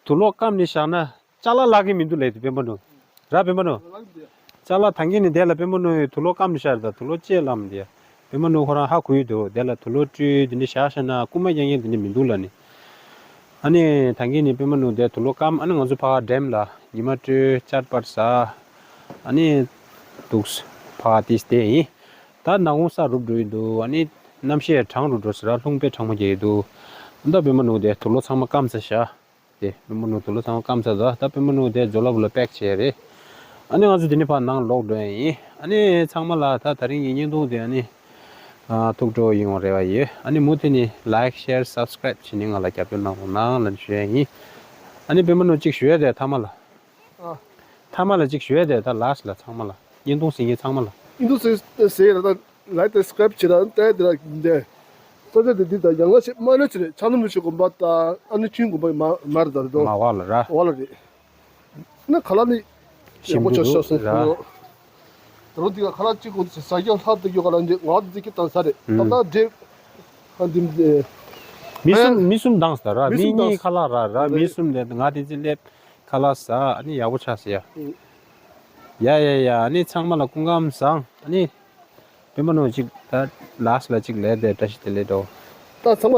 དུག་ལོག་སྐམ་ནི་བཞག་ན་ཅ་ལག་ལག་གི་མི་འདུག་ལ་ཡོད་དུ་སྤེན་པ་ནུ། ར་སྤེན་པ་ནུ། ཅ་ལག་ད་གིན་ནི་དེ་ལ་སྤེན་པ་ནུ་ཡི་དུག་ལོག་སྐམ་ནི་བཞག་རེད། ད་དུག་ལོག་ཅེས་ལམ་དེ། སྤེན་པ་ནུ་ཁོ་རང་ཧ་གོ་ཡི་འདུག་དེ་ལ་དུག་ལོག་བཀྲུས་དེ་འདྲ་བཞག་བཞག་ན་རྐུན་མ་རྒྱག་མཁན་དེ་འདྲ་མི་འདུག་ལ་ནི། ཨ་ནི་ད་གིན་ནི་སྤེན་པ་ནུ་དེ་དུག་ལོག་སྐམ། ཨ་ནི་ང་ཚོ་ཕར་ཌེམ་ལ་ཉི་མ་དྲོས་ཅར་པར་ཟ། ཨ་ནི་འདུག་ཕར་ཏིས་དེ་ཡིན། ད་ནག་ཁུང་ས་རུབ་འགྲོ་ཡི་འདུག་ཨ་ནི་གནམ་གཤིས་གྲང་རུ་འགྲོ་ཟེར་ར། རླུང་དཔེ་གྲང་མོ་རྒྱག་གི་འདུག་ད་སྤེན་པ་ནུ་དེ་དུག་ལོག་ཚང་མ་སྐམ་ཚར་བཞག་དེ་སྤེན་པ་ནུ་དུག་ལོག་ཚང་མ་སྐམ་ཚར་ད། ད་སྤེན་པ་ནུ་དེ་ཇོ་ལ་བུ་ལ་པེག་བྱས་རེད། ཨ་ནི་ང་ཚོ་དེ་ནི་ཕར་ནང་ལོག་འགྲོ་ཡ་ཡིན། ཨ་ནི་ཚང་མ་ལ་ད་དེ་རིང་གི་བརྙན་ཐུང་དེ་ཨ་ནི་ཨ་ཐུགས་སྤྲོ་ཡོང་བ་རེ་བ་ཡོད། ཨ་ནི་མུ་མཐུད་ནས་ལའིཀ་ཤེར་སབ་སི་ཀ་རེབ་བྱས་ནས་ང་ལ་རྒྱབ་སྐྱོར་གནང་རོགས་གནང་ལབ་ཞུ་ཡ་ཡིན། ཨ་ནི་སྤེན་པ་ནུ་གཅིག་ཞུ་ཡ་དེ་མཐའ་མ་ལ། ཨ། མཐའ་མ་ལ་གཅིག་ཞུ་ཡ་དེ་ད་ལཱ་སི་ཊི་ལ་ཚང་མ་ལ། བརྙན་ཐུང་གཟིགས་མཁན་ཚང་མ་ལ། བརྙན་ཐུང་གཟིགས་གཟིགས་ཡ་ད་ལའིཀ་དང་སབ་སི་ཀ་རེབ་བྱེད་ར་ད་དེ་ལ་འདི། ས་ཆ་དེ་འདི་ད་ཡང་ལ་ཞེ་མ་ལོས་ཆེ་རེད། ཆགས་ན་མི་ཤོད་དགོན་པ་དང་ཨ་ནི་ཆུན་དགོན་པ་མ་མ་རེད་ད་རེད་དོ། མ་བ་ལ་ར། བ་ལ་རེད། ན་ཁ་ལག་ནི་ཞིམ་པོ་ཆགས་སོང་། ར། ད་རུང་འདི་ག་ཁ་ལག་གཅིག་གོ་ཟ་རྒྱུ་ལྷག་ཏུ་ཡོད་ག་ལ་འདི་ང་འདི་གི་དང་ས་རེད། ད་ད་འདྲེ་ཨ་འདི་འདི། མི་གསུམ་མི་གསུམ་དང་ས་ར། མི་མི་གསུམ་མི་གཉིས་དང་ཁ་ལག་ར་ར། མི་གསུམ་དེ་ང་དེ་ཚེ་སླེབས་ཁ་ལག་ཟ། ཨ་ནི་ཡག་པོ་ཆགས་ཟེར་ཡ། ཡ་ཡ་ཡ། ཨ་ནི་ཚང་མ་ལ་སྐུ་ཁམས་བཟང་། ཨ་ནི་སྤེན་པ་ནུ་གཅིག་ད་ལཱ་སི་ཊི་ལ་གཅིག་ལས་དེ་བཀྲ་ཤིས་བདེ་ལེགས་འགྲོ། ད་ཚང་མ་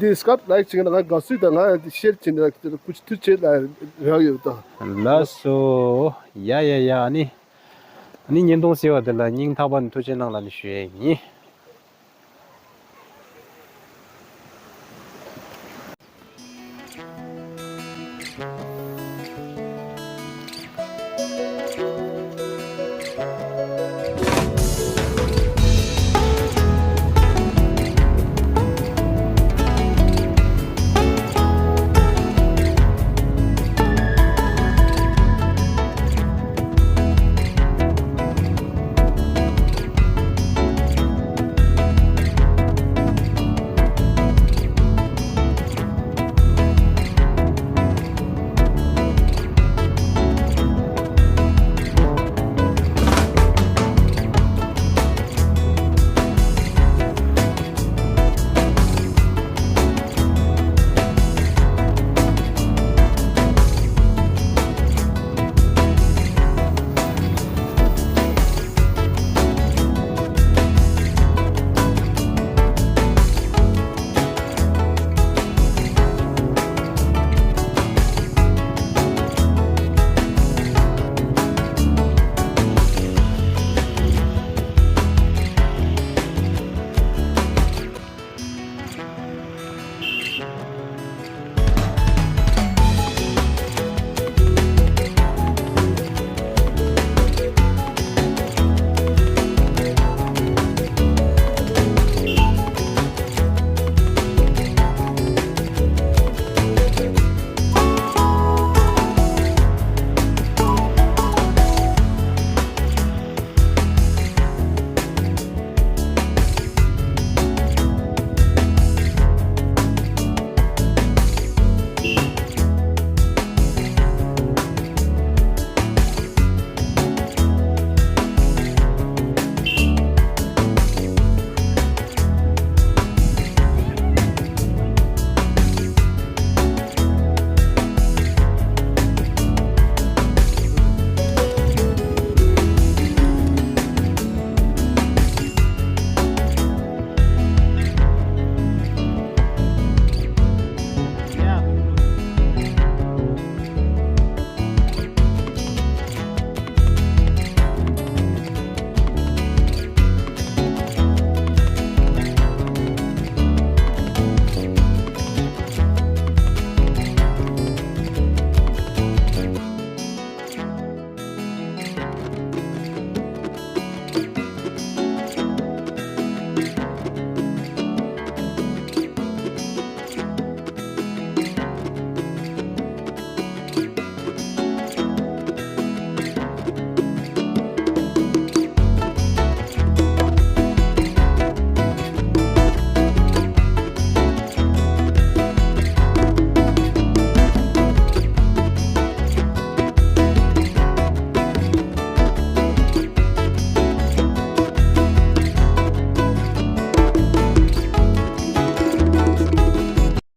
འདི་སབ་སི་ཀ་རེབ་ལའིཀ་བྱེད་མཁན་ང་དགའ་བསུ་དང་ང་ཤེར་བྱེད་མཁན་སྐུ་མཁྱེན་ཐུགས་རྗེ་ཆེ་ལ་རག་ཡོད་ད། ལགས་སོ། ཡ་ཡ་ཡ། ཨ་ནི་ཨ་ནི་བརྙན་ཐུང་གཟིགས་པ་དེ་ལ་སྙིང་ཐག་པ་ནས་ཐུགས་རྗེ་གནང་ལབ་ནས་ཞུ་ཡས་ཡིན།